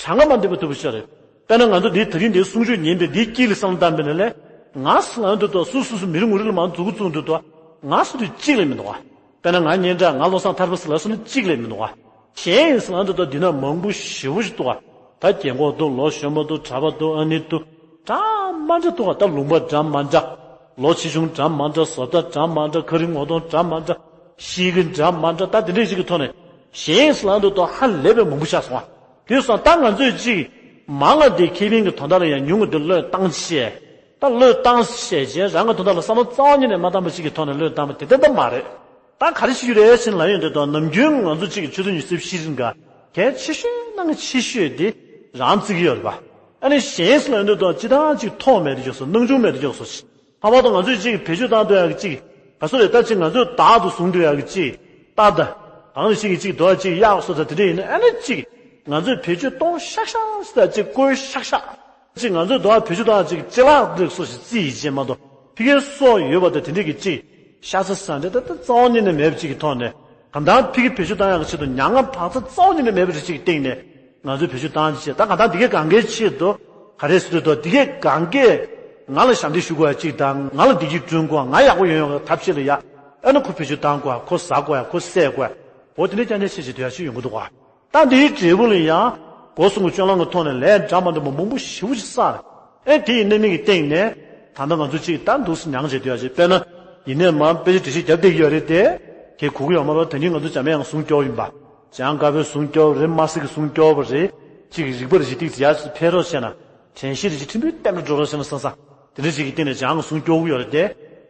གྲངས་ཀ་མ་འདེབས་པ་ཐུབ་པ་ཞིག་རེད། དཔེར་ན་ང་ཚོ་འདི་ད་རིང་འདིའི་གསུང་ཆོས་ཉན་པའི་འདིའི་དཀྱིལ་ལ་བསམ་བློ་བཏང་པ་ཡིན་ན་ལས། ང་ཟེར་ལབ་ཡོང་དུས་དང་། སུ་སུ་སུ་མི་རེ་ངོ་རེ་ལ་མར་མཛུབ་གུ་བཙུགས་དུས་དང་། ང་སུ་དེ་གཅིག་ལས་མི་འདུག་ག་དཔེར་ན་ང་སྙན་གྲགས། ང་བློ་བཟང་ཐར་པ་ཟེར་ལབ་སོང་ན་གཅིག་ལས་མི་འདུག་ག་གཞན་ཟེར་ལབ་དུས་ད་འདི་ན་མང་པོ་ཞེ་པོ་ཞིག་འདུག་ག་ད་རྒན་གོག་འདུག་ལོ་གཞོན་པ་འདུག་གྲྭ་པ་འདུག་ཨ་ནི་འདུག་འདྲ་མ་འདྲ་འདུག་ག་ད་ལུང་པ་འདྲ་མ་འདྲ། ལོ་ཆེ་ཆུང་འདྲ་མ་འདྲ། བཟོ་ལྟ་འདྲ་མ་འདྲ། ཁ་རི་ངོ་གདོང་འདྲ་མ་འདྲ། གཤིས་ཀ་འདྲ་མ་འདྲ། ད་འདི་འདྲ་ཞིག་གི་ཐོག་ནས་གཞན་ཟེར་ལབ་དུས་ད་ཧ་ལས་པའི་མང་པོ་ཆགས་སོང་བ། དེ་སོང་ད་ང་ཚོས་གཅིག་མང་བ་དེ་ཁེ་ཕན་གྱི་དོན་དག་ལ་ཡང་ཉུང་བ་དེ་བློས་བཏང་བྱས། ད་བློས་བཏང་བྱས་བྱས་རང་གི་དོན་དག་ལ་བསམ་བློ་རྩ་བ་ཉིད་ནས་མ་བཏང་བ་ཞིག་གི་ཐོག་ནས་བློས་བཏང་བ་དེ་ལྟ་སྟབས་མ་རེད། ད་ག་རེ་བྱེད་རྒྱུ་རེད་ཟེར་ལབ་ཡོང་དུས་དང་། ནམ་རྒྱུན་ང་ཚོ་གཅིག་གི་ཆུ་ཚོད་ཉི་ཤུ་རྩ་བཞི་རིང་ག་གལ་ཆེ་ཤོས་ནང་གི་ཆེ་ཤོས་དེ་རང་བརྩི་གི་ཡོད་རེད་པ། ཨ་ནི་གཞན་ཟེར་ལབ་ཡོང་དུས་དང་། སྤྱིར་བཏང་གཅིག་ཐོགས་མེད་དུ་འཇོག་སོང་། སྣང་ཆུང་མེད་དུ་འཇོག་སོང་། ལྷག་པར་དུ་ང་ཚོས་གཅིག་བེད་སྤྱོད་བཏང་སྡོད་ཡག་གི་གཅིག་ག་ཚོད་རེད། ད་གཅིག་ང་ཚོས་བདག་ཏུ་བཟུང་སྡོད་ཡག་གི་གཅིག་རྟ་དང་། གང་ཞིག་གི་གཅིག་རྡོ་གཅིག་གཡག་སོགས་དང་དེ་འདྲ་ཡིན་ན། ཨ་ནི་གཅིག་ང་ཚོས་བེད་སྤྱོད་གཏོང་ཤག་ཤག་ཟེར་དང་། གཅིག་བཀོལ་ཤག་ཤག་གཅིག་ང་ཚོས་རྡོ་བ་བེད་སྤྱོད་བཏང་། གཅིག་ཅ་ལག་འདི་སོགས་ཤིག་རྩིས་ཡིན་ཅེས་མ་གཏོགས། ཕ་གིར་སྲོག་ཡོད་པ་དང་དེ་འདྲ་གི་གཅིག་ཤ་ཚ་ཟ་འདྲ་ད་ལྟ་རྩ་བ་ཉིད་ནས་མེད་པ་གཅིག་གི་ཐོག་ནས། གང་ལྟར་ཕ་གི་བེད་སྤྱོད་བཏང་ཡག་གི་ཆེད་དུ་མྱ་ངན་བག་ཚ་རྩ་བ་ཉིད་ནས་མེད་པ་རེ་ཅིག་གི་སྟེང་ནས་ང་ཚོས་བེད་སྤྱོད་བཏང་ཅི་བྱེད། ད་གང་ལྟར་འདི་གའི་གང་གའི་ཆེད་དུ་ག་རེ་ཟེར་དུས་འདི་གའི་གང་གས་ང་ལ་ཞབས་འདེགས་ཞུ་དགོས་ཡ་གཅིག་དང་། ང་ལ་བདེ་སྐྱིད་བསྐྲུན་དགོས། ང་ཡག་པོ་ཡོང་ཡག་གི་ཐབས་ཤེས་ལ་ཡ། ཨ་ནི་ཁོ་བེད་སྤྱོད་བཏང་དགོས། ཁོ་ཟ་དགོས། ཁོ་བསད་དགོས། འོ་དེ་འདྲའི་སྐྱོན་ཆ་ཆེ་ཆེ་དེ་ཡ་ཅིག་ཡོང་གི་འདུག་ག་ད་འདིའི་འབྲས་བུ་ལ་ཡང་སྒོ་གསུམ་གྱི་སྤྱོད་ལམ་གྱི་ཐོག་ནས་ལས་འདྲ་མ་འདྲ་མང་པོ་ཞེ་པོ་ཅིག་བསགས་རེད། ཨེ་དེ་ཡི་གནད་མིག་གི་སྟེང་ནས་ད་ལྟ་ང་ཚོ་ཅིག་ད་འདུག་སེ་མྱངས་བྱས་སྡོད་ཡ་ཅིག་དཔེར་ན་ཡིན་ནའི་མར་དཔེ་ཆ་འགྲེལ་བཤད་རྒྱབ་བསྡད་ཀྱི་ཡོད་རེད་དེ། ཁྱེད་གོ་གི་ཡོད་མ་རེད། དེ་ཉིན་ང་ཚོ་འཇམ་དབྱངས་གསུང་སྐྱོར་ཡིན་པ། འཇམ་དབྱངས་དཀར་པོའི་གསུང་སྐྱོར་རེད། དམར་སེར་གྱི་གསུང་སྐྱོར་བ་རེད། ཅིག་རིག་པ་རེ་ཞིག་ཏིག་ཙམ་ཡར་འཕེལ་རོགས་བྱས་ན། དྲན་ཤེས་རེ་ཞིག་ཕྲན་བུ་བརྟན་པོ་འགྲོ་རོགས་བྱས་ན་བསམ་བསམ། དེ་འདྲ་ཞིག་གི་སྟེང་ནས་འཇམ་དབྱངས་གསུང་སྐྱོར་གྱི་ཡོད་རེད་དེ།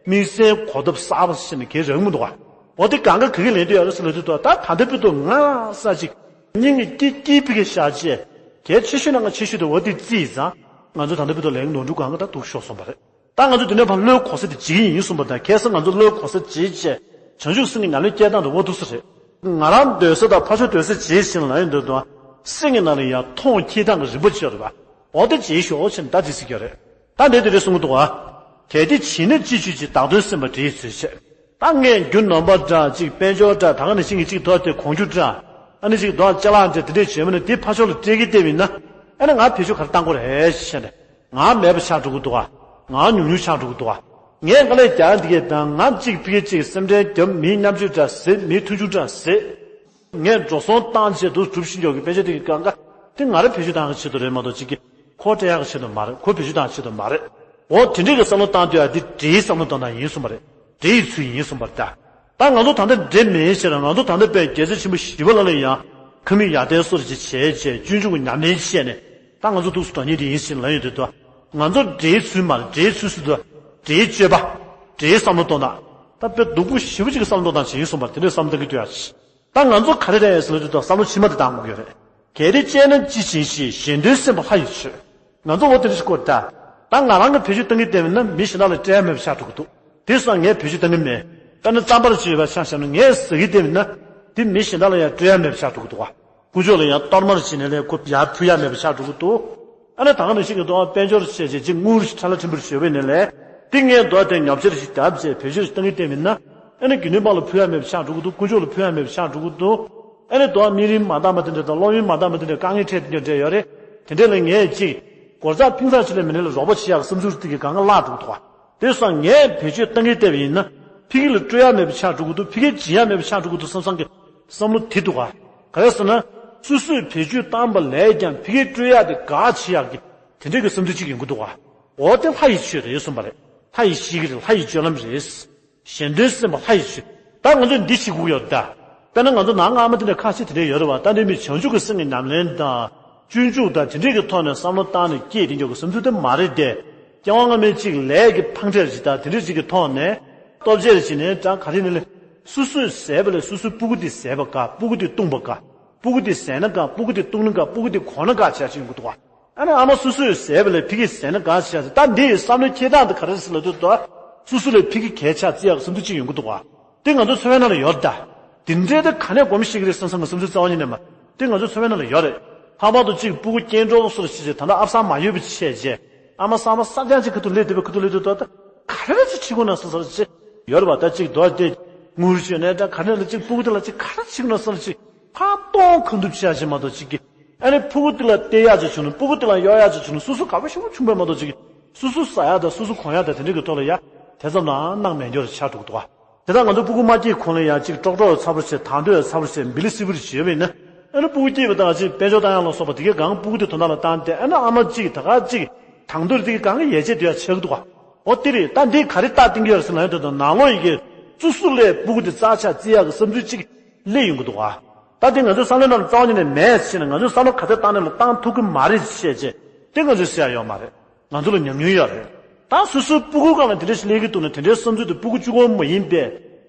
དམིགས་བསལ་གོ་སྟབས་གསར་པ་ཞིག་ནས་གལ་རག་མི་འདུག་ག་འོ་དེ་གང་ག་ག་གི་ལན་དུ་ཡོད་རེད་ཟེར་ལབ་དུས་ད་ད་ལྟ་བར་དུ་ང་ས་ཅིག་སྙིང་གི་སྐྱིད་སྐྱིད་ཕི་གེ་བཞག་བྱས། གལ་ཆེ་ཤོས་ནང་གི་ཆེ་ཤོས་དེ་འོ་དེ་བརྩིས་ཙང་། ང་ཚོ་ད་ལྟ་བར་དུ་ལས་ཀའི་ནོར་འཁྲུལ་གང་ག་ད་འདུག་ཤོར་སོང་བ་རེད། ད་ང་ཚོ་དེ་ནས་ཕར་བློའི་གོ་ས་དེ་བརྗེ་གི་ཡིན་གསུངས་པ་དང་། ཁ་སང་ང་ཚོ་བློའི་གོ་ས་བརྗེས་བྱས་བྱང་ཆུབ་སེམས་ཀྱི་ཉམས་ལེན་སྐྱེལ་སྟངས་དེ་འོ་འདུག་ས་རེད། ང་རང་སྡོད་ས་དང་ཕར་ཕྱོགས་སྡོད་ས་བརྗེས་ཕྱིན་ལ་ཡིན་འདོད་དོ། སེམས་ཀྱི་ནང་ལ་ཡང་མཐོང་འཁྱེར་སྟངས་ཀྱི་རིམ་པ་བརྗེ་རེད་པ། འོ་དེ་བརྗེས་ཤོག་ཕྱིན་ད་དེ་ཟེར་གྱི་རེད། ད་འདི་དེ་རེད་གསུང་གི་འདུག་ཨ། གལ་ཏེ་བྱིས་ན་ཅི་བྱེད་ཅིག་བདག་དོན་སེམས་པ་འདྲེས་ཚུལ་བྱེད། ད་ངས་རྒྱུ་ནོམ་པ་འདྲ་ཅིག་དཔལ་འབྱོར་འདྲ་ད་ག་ནང་བཞིན་གྱི་ཅིག་ཐོག་དེ་གོང་རྒྱུ་འདྲ། ཨ་ནི་ཅིག་རྡོག་ཅ་ལག་འདྲ་དེ་འདྲས་བྱས་མིན་ན་དེ་ཕར་ཕྱོགས་ལ་སྤྲད་ཀྱི་བསྡད་པ་ཡིན་ན། ཨ་ནི་ང་བེད་སྤྱོད་ག་རེ་བཏང་དགོས་རེད་ཞེས་ནས། ང་མེད་པ་ཆགས་འགྲོ་གི་འདུག་ག་ང་ཉུང་ཉུང་ཆགས་འགྲོ་གི་འདུག་ག་ངས་དཀའ་ལས་རྒྱག་འདི་གས་དང་། ང་གཅིག་ཕ་གི་གཅིག་སེམས་ཁྲལ་རྒྱབ། མིའི་མཉམ་སྤྱོད་འདྲ་ཟེར། མིའི་མཐུན་འགྱུར་འདྲ་ཟེར། ངས་འགྲོ་སོང་བཏང་བྱས་འདུག་སྒྲུབ་ཤིང་འཇོག་གི་དཔེ་ཆ་དེ་གི་གང་ག་དེ་ང་རང་བེད་སྤྱོད་བཏང་གི་ཆེད་དུ་རེད་མ་གཏོགས་གཅིག་གི་ཁོ་སྤྲད་ཡག་གི་ཆེད་དུ་མ་རེད། ཁོ་བེད་སྤྱོད་བཏང་གི་ཆེད་དུ་མ་རེད། འོ་དེ་འདྲས་ཀྱི་བསམ་བློ་བཏང་དུས་ཨ་དེ་འདྲའི་བསམ་བློ་གཏོང་སྟངས་ཡིན་གསུངས་པ་རེད། འདྲ་ཡི་ཚུལ་ཡིན་གསུངས་པར་ལྟ། ད་ང་ཚོ་ད་ལྟ་འདྲེ་མིན་ཞེ་ན། ང་ཚོ་ད་ལྟ་དཔེ་རྒྱལ་སྲས་ཆེན་པོ་ཞི་བ་ལྷ་ལ་ཡང་ཁ་མིག་ཡར་བསྟན་སོགས་ཅིག་བྱས་བྱས། སྤྱོད་འཇུག་གི་ཉམས་ལེན་བྱས་ནས། ད་ང་ཚོ་ཐུགས་སུ་འགྲོ་ཉེན་དེ་ཡིན་ཞེས་ལབ་ཡོང་དུས། ད་ང་ཚོ་འདྲེའི་ཚུལ་མ་རེད། འདྲེའི་ཚུལ་ཟེར་དུས་འདྲེའི་སྤྱོད་པ། འདྲེའི་བསམ་བློ་གཏོང་སྟངས། ད་དཔེ་སྡུག་པོ་ཞེ་པོ་ཅིག་གི་བསམ་བློ་གཏོང་སྟངས་ཅིག་ཡིན་གསུངས་པར། དེ་འདྲའི་བསམ་བཏང་གི་འདུག་ཡ། ད་ང་ཚོ་ག་རེ་རེད་ཟེར་ལབ་དུས། ད་བསམ་བློ་ཕྱི་མ་དེ་བཏང་དགོས་ཀྱི་རེད། གལ་ཏེ་སྤྱད་ན་ཅི་བྱེད་ཞེས། གཞན་དོན་སེམས་པ་ལྷ་ཡིས་མཆོད། ང་ཚོ་འོ་དེ་འདྲ་ཞིག་གོ། ད་ད་ང་རང་གི་བེད་སྤྱོད་གཏོང་གི་བསྡད་པ་ཡིན་ན་མི་གཞན་དག་ལ་སྤྲད་ཡ་མེད་པ་ཆགས་འགྲོ་གི་འདུག་དེ་སོང་ངས་བེད་སྤྱོད་གཏོང་གི་མེད། དཔེར་ན་རྩམ་པ་རེ་ཅིག་ཡོད་པ་ཆ་བཞག་ན། ངས་ཟ་གི་བསྡད་པ་ཡིན་ན་དེ་མི་གཞན་དག་ལ་ཡང་སྤྲོད་ཡ་མེད་པ་ཆགས་འགྲོ་གི་འདུག་ག་དཀོན་མཆོག་ལ་ཡང་གཏོར་མ་རེ་བྱས་ནས་ལས་ཁོ་ཡར་ཕུལ་ཡ་མེད་པ་ཆགས་འགྲོ་གི་འདུག་ཨ་ནི་ད་ག་ནང་བཞིན་གྱི་འདུག་དཔལ་འབྱོར་བྱས་བྱས་ཅིག་དངུལ་ཁྲ་ལ་ཕྲན་བུ་རེ་ཞོ་བས་ནས་ལས། དེ་ངས་འདུག་དེ་ཉོ་ཆ་རེ་ཞིག་བརྒྱབ་བྱས་བེད་སྤྱོད་ཞིག་གཏོང་གི་བསྡད་པ་ཡིན་ན། ཨ་ནི་དགེ་འདུན་པ་ལ་ཕུལ་ཡ་མེད་པ་ཆགས་འགྲོ་གི་འདུག་དཀོན་མཆོག་ལ་ཕུལ་ཡ་མེད་པ་ཆགས་འགྲོ་གི་འདུག་ཨ་ནི་འདུག་དམིགས་རིམ་མ་འདང་བ་དེ་འདྲ་དང་། སློབ་ཡོན་མ་འདང་བ་དེ་འདྲ། དཀའ་ངལ་འཕྲད་དེ་འདྲ་འདྲ་ཡོད་རེད། དེ་འདྲ་ལ་ངས་ཅིག་སྒོར་རྩ་ཕིང་ཚང་ཅིག་ལས་མི་ནས་ལ་རོགས་པ་བྱེད་ཡག་གི་བསམ་ཚུལ་དེ་གི་གང་ག་བརླག་འགྲོ་གི་འདུག་ག་དེ་སོང་ངས་བེད་སྤྱོད་གཏོང་གི་བསྡད་པ་ཡིན་ན། ཕ་གི་ལ་སྤྲོད་ཡ་མེད་པ་ཆགས་འགྲོ་གི་འདུག་ཕ་གིར་སྦྱིན་ཡ་མེད་པ་ཆགས་འགྲོ་གི་འདུག་བསམ་བསམ་གི་བསམ་བློ་དེ་འདུག་ག་ག་རེ་ཟེར་ན། སོ་སོས་བེད་སྤྱོད་བཏང་བ་ལས་ཀྱང་ཕ་གིར་སྤྲོད་ཡ་དེ་དགའ་བྱེད་ཡག་གི་དེ་འདྲའི་གི་བསམ་ཚུལ་ཅིག་ཡོང་གི་འདུག་ག་འོ་དེ་ལྷ་ཡི་ཆོས་རེད་གསུངས་པ་རེད། ལྷ་ཡི་གཤིས་ཀ་རེད། ལྷ་ཡི་སྤྱོད་ལམ་རེད། གཞན་དོན་སེམས་པ་ལྷ་ཡི་ཆོས། ད་ང་ཚོས་འདི་ཤེས་དགོས་ཡོད་ད། དཔེར་ན་ང་ཚོ་ནང་སྔ་མ་དེ་འདྲ་ཁ་ཤས་དེ་འདྲ་ཡོད་རེད་བ། ད་འདི་མི་བྱང་ཆུབ་ཀྱི་སེམས་ཀྱི་ཉམས་ལེན་དང་། སྤྱོད་འཇུག་དང་དེ་འདྲའི་གི་ཐོག་ནས་བསམ་བློ་བཏང་ནས་སྐྱེས་དེ་འཇོག་གི་བསམ་ཚུལ་དེ་མ་རེད་དེ། སྐྱེ་བ་སྔ་མའི་ཅིག་ལས་ཀྱི་ཕངས་ཁྲེལ་ཅིག་དང་དེ་འདྲའི་ཅིག་གི་ཐོག་ནས་སྟོབས་ཆེ་རེ་བྱས་ནས་ད་ག་རེ་ནས་ལས། སོ་སོས་ཟས་པ་ལས་སོ་སོའི་སྤུ་གུ་དེ་ཟས་པ་དགའ། སྤུ་གུ་དེ་བཏུང་བ་དགའ། སྤུ་གུ་དེ་ཟས་ན་དགའ། སྤུ་གུ་དེ་བཏུང་ན་དགའ། སྤུ་གུ་དེ་གོན་ན་དགའ་བྱས་ཅིག་ཡོང་གི་འདུག་བ། ཨ་ནི་ཨ་མ་སོ་སོས་ཟས་པ་ལས་ཕ་གིས་ཟས་ན་དགའ་བྱས་ཟེར། ད་འདི་ཡི་བསམ་བློའི་འཁྱེར་སྟངས་དེ་ག་རེ་རེད་ཟེར་ལབ་དུས། ད་སོ་སོ་ལས་ཕ་གི་གལ་ཆགས་བརྩི་ཡག་གི་བསམ་ཚུལ་ཅིག་ཡོང་གི་འདུག་བ། དེ་ང་ཚོ་འཚོ་བའི་ནང་ལ་ཡོད་རེད་ད། དེ་འདྲའི་དེ་ག་ནས་སྒོམ་ཤེས་ཀྱི་རེད་བསམ་བསམ་གི་བསམ་ཚུལ་རྩ་བ་ཉིད་ནས་མ། དེ་ང་ཚོ་འཚོ་བའི་ནང་ལ་ཡོད་རེད། ལྷག་པར་དུ་གཅིག་སྤུ་གུ་སྐྱེ་འགྲོ་སོར་ཞིག་བྱས། ད་ལྟ་ཨ་བསམ་མ་ཡོད་པ་བྱས་རྗེས། ཨ་མ་བསམ་པ་བསམ་རྐྱང་གཅིག་ཁ་ཐུག་སླེབས་བསྡད་པའི་ཁ་ཐུག་སླེབས་དུས། ད་ད་ག་རེ་ཅིག་བྱེད་དགོས་ན་བསམ་བསམ་ཅིག་ཡོད་རེད་པ། ད་གཅིག་རྡོ་རྗེ་དངུལ་བཅོས་ནས་ད་ག་ནས་ལ་གཅིག་སྤུ་གུ་དེ་ལ་གཅིག་ག་རེ་བྱེད་དགོས་ན་བསམ་ཅིག་ཕར་གཏོང་ཁ་འདུབ་བྱས་བྱས་མ་གཏོགས་གཅིག་གི། ཨ་ནི་ཕྲུ་གུ་དེ་ལ་སྟེར་ཡག་ཅིག་བྱུང་ན། ཕྲུ་གུ་དེ་ལ་གཡོག་ཡག་ཅིག་བྱུང་ན། སོ་སོ་དགའ་པོ་ཞེ་པོ་བྱུང་བས་མ་གཏོགས་གཅིག་གི། སོ་སོ་ཟ་ཡག་དང་སོ་སོ་གོན་ཡག་དང་དེ་འདྲ་གི་ཐོག་ལ་ཡ་དེ་ཙམ་ལའང་སྣང་མེད་འགྱུར་ཆགས་འགྲོ་གི་འདུག་བ། དེ་དག་ང་ཚོ་སྤུ་གུ་མ་སྐྱེས་གོང་ལ་ཡ་གཅིག་ཀྲོག་ཀྲོག་ཚ་པོ་བྱས། དང་དོད་ཚ་པོ་བྱས། འབི་ལི་སི་པུ་རེ་བྱས་པ་ཡིན་ན། ཨ་ནི་སྤུ་གུ་སྐྱེས་པ་དང་གཅིག་དཔལ་འབྱོར་བཏང་ཡག་ལ་སོགས་པ་དེ་གའི་སྒང་སྤུ་གུ་དེ་དོན་དག་ལ་བཏང་སྟེ། ཨ་ནི་ཨ་མ་གཅིག་ད་ག་གཅིག་དང་དོད་དེ་གའི་སྒང་གི་ཡལ་ཆད་དེ་ཡ་ཆགས་ཀྱི་འདུག་བ། འོ་དེ་རེད། ད་འདི་ག་རེ་རྟགས་བསྟན་གྱི་ཡོད་རེད་ཟེར་ན། ཡོད་དོ་དང་ནང་ལོགས་ཡི་གེ་སོ་སོ་ལས་སྤུ་གུ་དེ་རྩ་ཆག་བརྩི་ཡག་གི་བསམ་ཚུལ་གཅིག་སླེབས་ཡོང་གི་འདུག་བ། ད་དེ་ང་ཚོའི་བསམ་བློའི་ནང་ལ་རྩ་བ་ཉིད་ནས་མེད་ཟེར་ན། ང་ཚོའི་བསམ་བློ་ག་ཚོད་བཏང་ནས་ལ་བཏང་ཐུབ་ཀྱི་མ་རེད་ཟེར་བྱས་བྱས། དེ་ང་ཚོས་ཟེར་ཡག་ཡོད་མ་རེད། ང་ཚོ་ལ་ཉམས་མྱོང་ཡོད་རེད། ད་སོ་སོའི་སྤུ་གུ་སྒང་ལ་དེ་འདྲ་ཞིག་སླེབས་ཀྱི་འདུག་ན། དེ་འདྲའི་བསམ་ཚུལ་དེ་སྤུ་གུ་གཅིག་པོ་མ་ཡིན་པའི་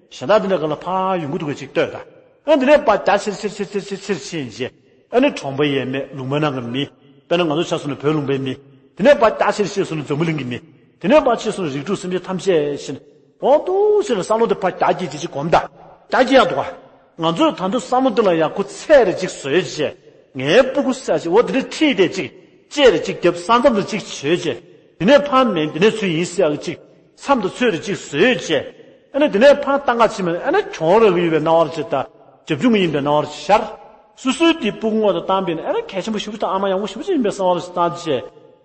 གཞན་དག་དེ་འདྲ་སྒང་ལ་ཕར་ཡོང་གི་འདུག་ག་ཅིག་ལྟོས་དང་། ཨ་ནི་དེ་ནས་ཕར་རྒྱ་ཆེར་ཆེར་ཆེར་ཕྱིན་རྗེས། ཨ་ནི་གྲོང་པ་ཡས་མས། ལུང་པ་ནང་གི་མི། དཔེར་ན་ང་ཚོ་ཆ་བཞག་ན་བོད་ལུང་པའི་མི། དེ་ནས་ཕར་རྒྱ་ཆེར་ཕྱིན་སོང་ན་འཛམ་བུ་གླིང་གི་མི། དེ་ནས་ཕར་ཕྱིན་སོང་ན་རིགས་དྲུག་སེམས་ཅན་ཐམས་ཅད་ཕྱིན། འོ་འདུག་ཟེར་ནས་བསམ་བློ་དེ་ཕར་རྒྱ་སྐྱེད་ཅིག་ཅིག་སྒོམ་ད། རྒྱ་སྐྱེད་ཡག་འདུག་ག་ང་ཚོས་ད་དུང་བསམ་བློ་འདི་ལ་ཡང་ཁོ་ཚད་རེ་ཅིག་བཟོས་བྱས། ངའི་སྤུ་གུ་ས་ཅིག་འོ་དེ་འདྲ་ཁྲིད་དེ་ཅིག་བཅད་རེ་ཅིག་བརྒྱབ། ས་མཚམས་རེ་ཅིག་བྱོས་བྱས། དེ་ནས་ཕར་མིན་དེ་ནས་ཚུར་ཡིན་ཟེར་ཡག་ཅིག་མཚམས་དང་ཚོད་རེ་ཅིག་བཟོས་བྱས། ཨ་ནི་དེ་ནས་ཕར་ལྟ་ག་ཕྱིན་མིན། ཨ་ནི་གྱོང་རག་གི་ཡོད་པའི་སྣང་བ་རེ་ཅིག་ད། རྒྱབ་ཆུང་ཡིན་པའི་སྣང་བ་ཞར། སོ་སོའི་དེ་སྤུ་གུ་ངོ་དང་བཏང་པས་ན་ཨ་ར་གལ་ཆེན་པོ་ཞེ་པོ་དང་ཨ་མ་ཡག་པོ་ཞེ་པོ་ཅིག་ཡིན་པའི་བསམ་བློ་ཞིག་བཏང་བྱས་དེ་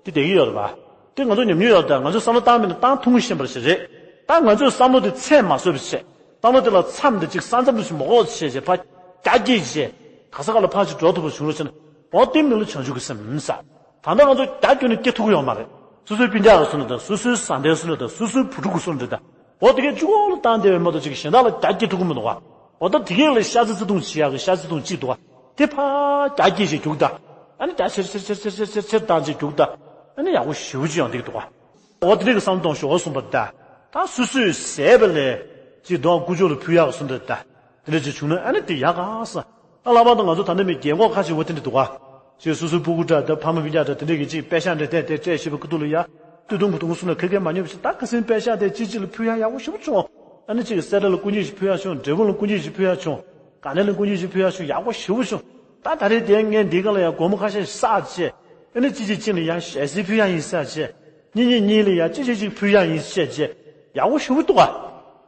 བསྡད་ཀྱི་ཡོད་རེད་པ། དེ་ང་ཚོ་ཉམས་མྱོང་ཡོད་རེད་ད། ང་ཚོ་བསམ་བློ་བཏང་པས་ན་བཏང་ཐུབ་ངེས་ཤེས་པ་ཞིག་རེད། ད་ང་ཚོས་བསམ་བློ་དེ་ཚད་མ་བཟོས་པ་བྱས། བསམ་བློ་དེ་ལ་མཚམས་དེ་ཅིག་ས་མཚམས་དེ་ཞིག་མ་འགོག་བྱས་བྱས་ཕར་རྒྱ་སྐྱེད་བྱས། ག་ས་ག་ལ་ཕར་ཅིག་འགྲོ་ཐུབ་པ་བྱུང་རོགས་བྱས་ན། འོ་དེ་མི་ལ་བྱང་ཆུབ་ཀྱི་སེམས་ཟེར། ད་ལྟ་ང་ཚོ་རྒྱ་སྐྱོན་ནས་སྐྱེ་ཐུབ་ཀྱི་ཡོད་མ་རེད། སོ་སོའི་སྤུན་ཀྱག་གི་སོ་ནས་དང་སོ་སོའི་བཟའ་ཟླའི་སོ་ནས་དང་སོ་སོའི་བུ་ཕྲུག་གི་སོ་ནས་དང་། འོ་དེ་གའི་གཅིག་པོ་ལ་བཏང་བསྡད་པའི་མ་གཏོགས་ཅིག་གཞན་དག་ལ་རྒྱ་སྐྱེད་ཐུབ་ཀྱི་མི་འདུག་ག་འོ་ད་དེ་གའི་ལ་ཤ་ཚ་བརྩེ་དུང་བྱེད་ཡག་གི་ཤ་ཚ་བརྩེ་དུང་གཅིག་འདུག་ག་དེ་ཕར་རྒྱ་སྐྱེད་བྱས་རྒྱུག་ད། ཨ་ནི་རྒྱ་ཆེར་ཆེར་ཆེར་བཏང་བྱས་རྒྱུག་ད། ཨ་ནི་ཡག་པོ་ཞེ་པོ་ཅིག་ཡོང་བསྡད་ཀྱི་འདུག་ག་འོ་དེ་འདྲ་གི་བསམ་བློ་གཏོང་ཤོག་འོ་གསུངས་པ་ད། ད་སོ་སོས་བཟས་པ་ལས་ཅིག་འདུག་ག་ཀུ་ཅོ་ལ་ཕུལ་ཡག་གསུངས་ད་ད། དེ་འདྲ་ཅིག་བྱུང་ན་ཨ་ནི་དེ་ཡག་ག་ས། ཨ་ལྷག་པར་དུ་ང་ཚོ་ད་ལྟ་མི་རྒན་གོག་ཁ་ཅིག་འོ་དེ་འདྲ་འདུག་ག་ཅིག་སོ་སོའི་སྤུ་གུ་འདྲ་ད་ཕ་མ་སྤུན་ཀྱག་འདྲ་དེ་འདྲ་གི་ཅིག་པད་ཤག་འདྲ་དེ་དེ་སྤྲད་ཤེས་པའི་ཁུ་ཐུག་ལ་ཡ། སྟོད་ཐུང་བུ་ཐུང་གསུམ་ལ་ཁ་སྐད་མ་ཉོབ་ཞིག་ད་ཁ་སེང་པད་ཤག་དེ་ཅིག་ཅིག་ལ་ཕུལ་ཡག་ཡག་པོ་ཞེ་པོ་བྱུང་། ཨ་ནི་ཅིག་སེ་ར་ལ་སྐུ་ཉིད་ཞིག་ཕུལ་ཡག་བྱུང་། འབྲས་སྤུངས་ལ་སྐུ་ཉིད་ཞིག་ཕུལ་ཡག་བྱུང་། དཀའ་ལས་ལ་སྐུ་ཉིད་ཞིག་ཕུལ་ཡག་བྱུང་། ཡག་པོ་ཞེ་པོ་བྱུང་། ད་ད་རེས་དེ་ངས་འདི་ག་ལ་ཡང་སྒོར་མོ་ཁ་ཤས་བསགས་བྱས། ཨ་ནི་གཅིག་གཅིག་གཅིག་ལ་ཡང་ཞལ་གསེར་ཕུལ་ཡག་ཡིན་ཟེར་བྱས། གཉིས་གཉིས་གཉིས་ལ་ཡང་གཅིག་གཅིག་གཅིག་ཕུལ་ཡག་ཡིན་བཤད་བྱས། ཡག་པོ་ཞེ་པོ་འདུག་ག་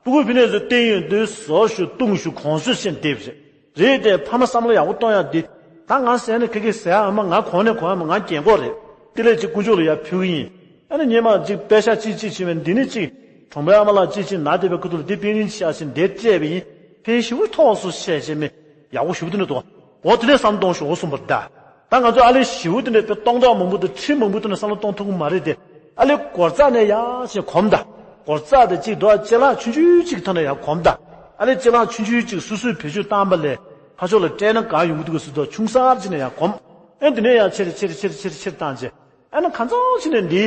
སྤུ་གུ་ཕི་ནས་ཚོ་བསྟན་ཡོད་འདུག་བཟོ་ཞུ་བཏུང་ཞུ་གོང་ཞུ་བྱས་འདེབས་བྱས། རེད་དེ་ཕ་མ་བསམ་བློ་ཡག་པོ་གཏོང་ཡག་འདི། ད་ང་ཟས་ནས་ཁ་ཁ་ཟས་ཨ་མ་ང་གོང་ནས་གོང་ཨ་མ་ང་རྒན་གོག་རེད། དེ་ལས་ཅིག་ཀུ་ཅོ་ལ་ཡར་ཕུལ་གི་ཡིན། ཨ་ནི་ཉི་མ་ཅིག་པད་ཤག་གཅིག་གཅིག་བྱས་པས་འདི་ནི་ཅིག་གྲོང་པའི་ཨ་མ་ལགས་གཅིག་གཅིག་ན་བསྡད་པའི་ཁུ་ཐུག་ལ་འདི་པིན་རིན་ཆི་ཤག་ཟེར་འདི་སྤྲད་པ་ཡིན། ཕན་ཞེ་པོ་ཐོགས་སོང་བཤད་བྱས་མི་ཡག་པོ་ཞེ་པོ་འདི་ནི་འདུག་འོ་དེ་ནས་བསམ་གཏོང་ཤོག་འོ་གསུངས་པར་གདའ། ད་ང་ཚོ་ཨ་ལེ་ཞེ་པོ་དེ་འདྲ་དཔེ་སྟོང་ཕྲག་མང་པོ་དང་ཁྲི་མང་པོ་དེ་འདྲ་བསམ་བློ་གཏོང་ཐུབ་ཀྱི་མ་རེད་དེ། ཨ་ལེ་སྒོ་རྩ་ནས་ཡག་ཞེས་གོམས་ད། སྒོ་རྩ་དེ་གཅིག་འདུག་ཅ་ལག་ཆུང་ཆུང་གཅིག་ཐོག་ནས་ཡག་གོམས་ད། ཨ་ལེ་ཅ་ལག་ཆུང་ཆུང་གཅིག་སོ་སོས་བེད་སྤྱོད་བཏང་པ་ལས་ཕར་ཕྱོགས་ལ་སྤྲད་ན་གང་ཡོང་གི་འདུག་ག་ཟེར་དུས་ཆུང་སར་གཅིག་ནས་ཡག་གོམས། ཨེ་འདི་ནས་ཡང་ཆེར་ཆེར་ཆེར་ཆེར་ཆེར་བཏང་རྗེས། ཨ་ནི་གང་ཚང་ཕྱིན་ནས་འདི།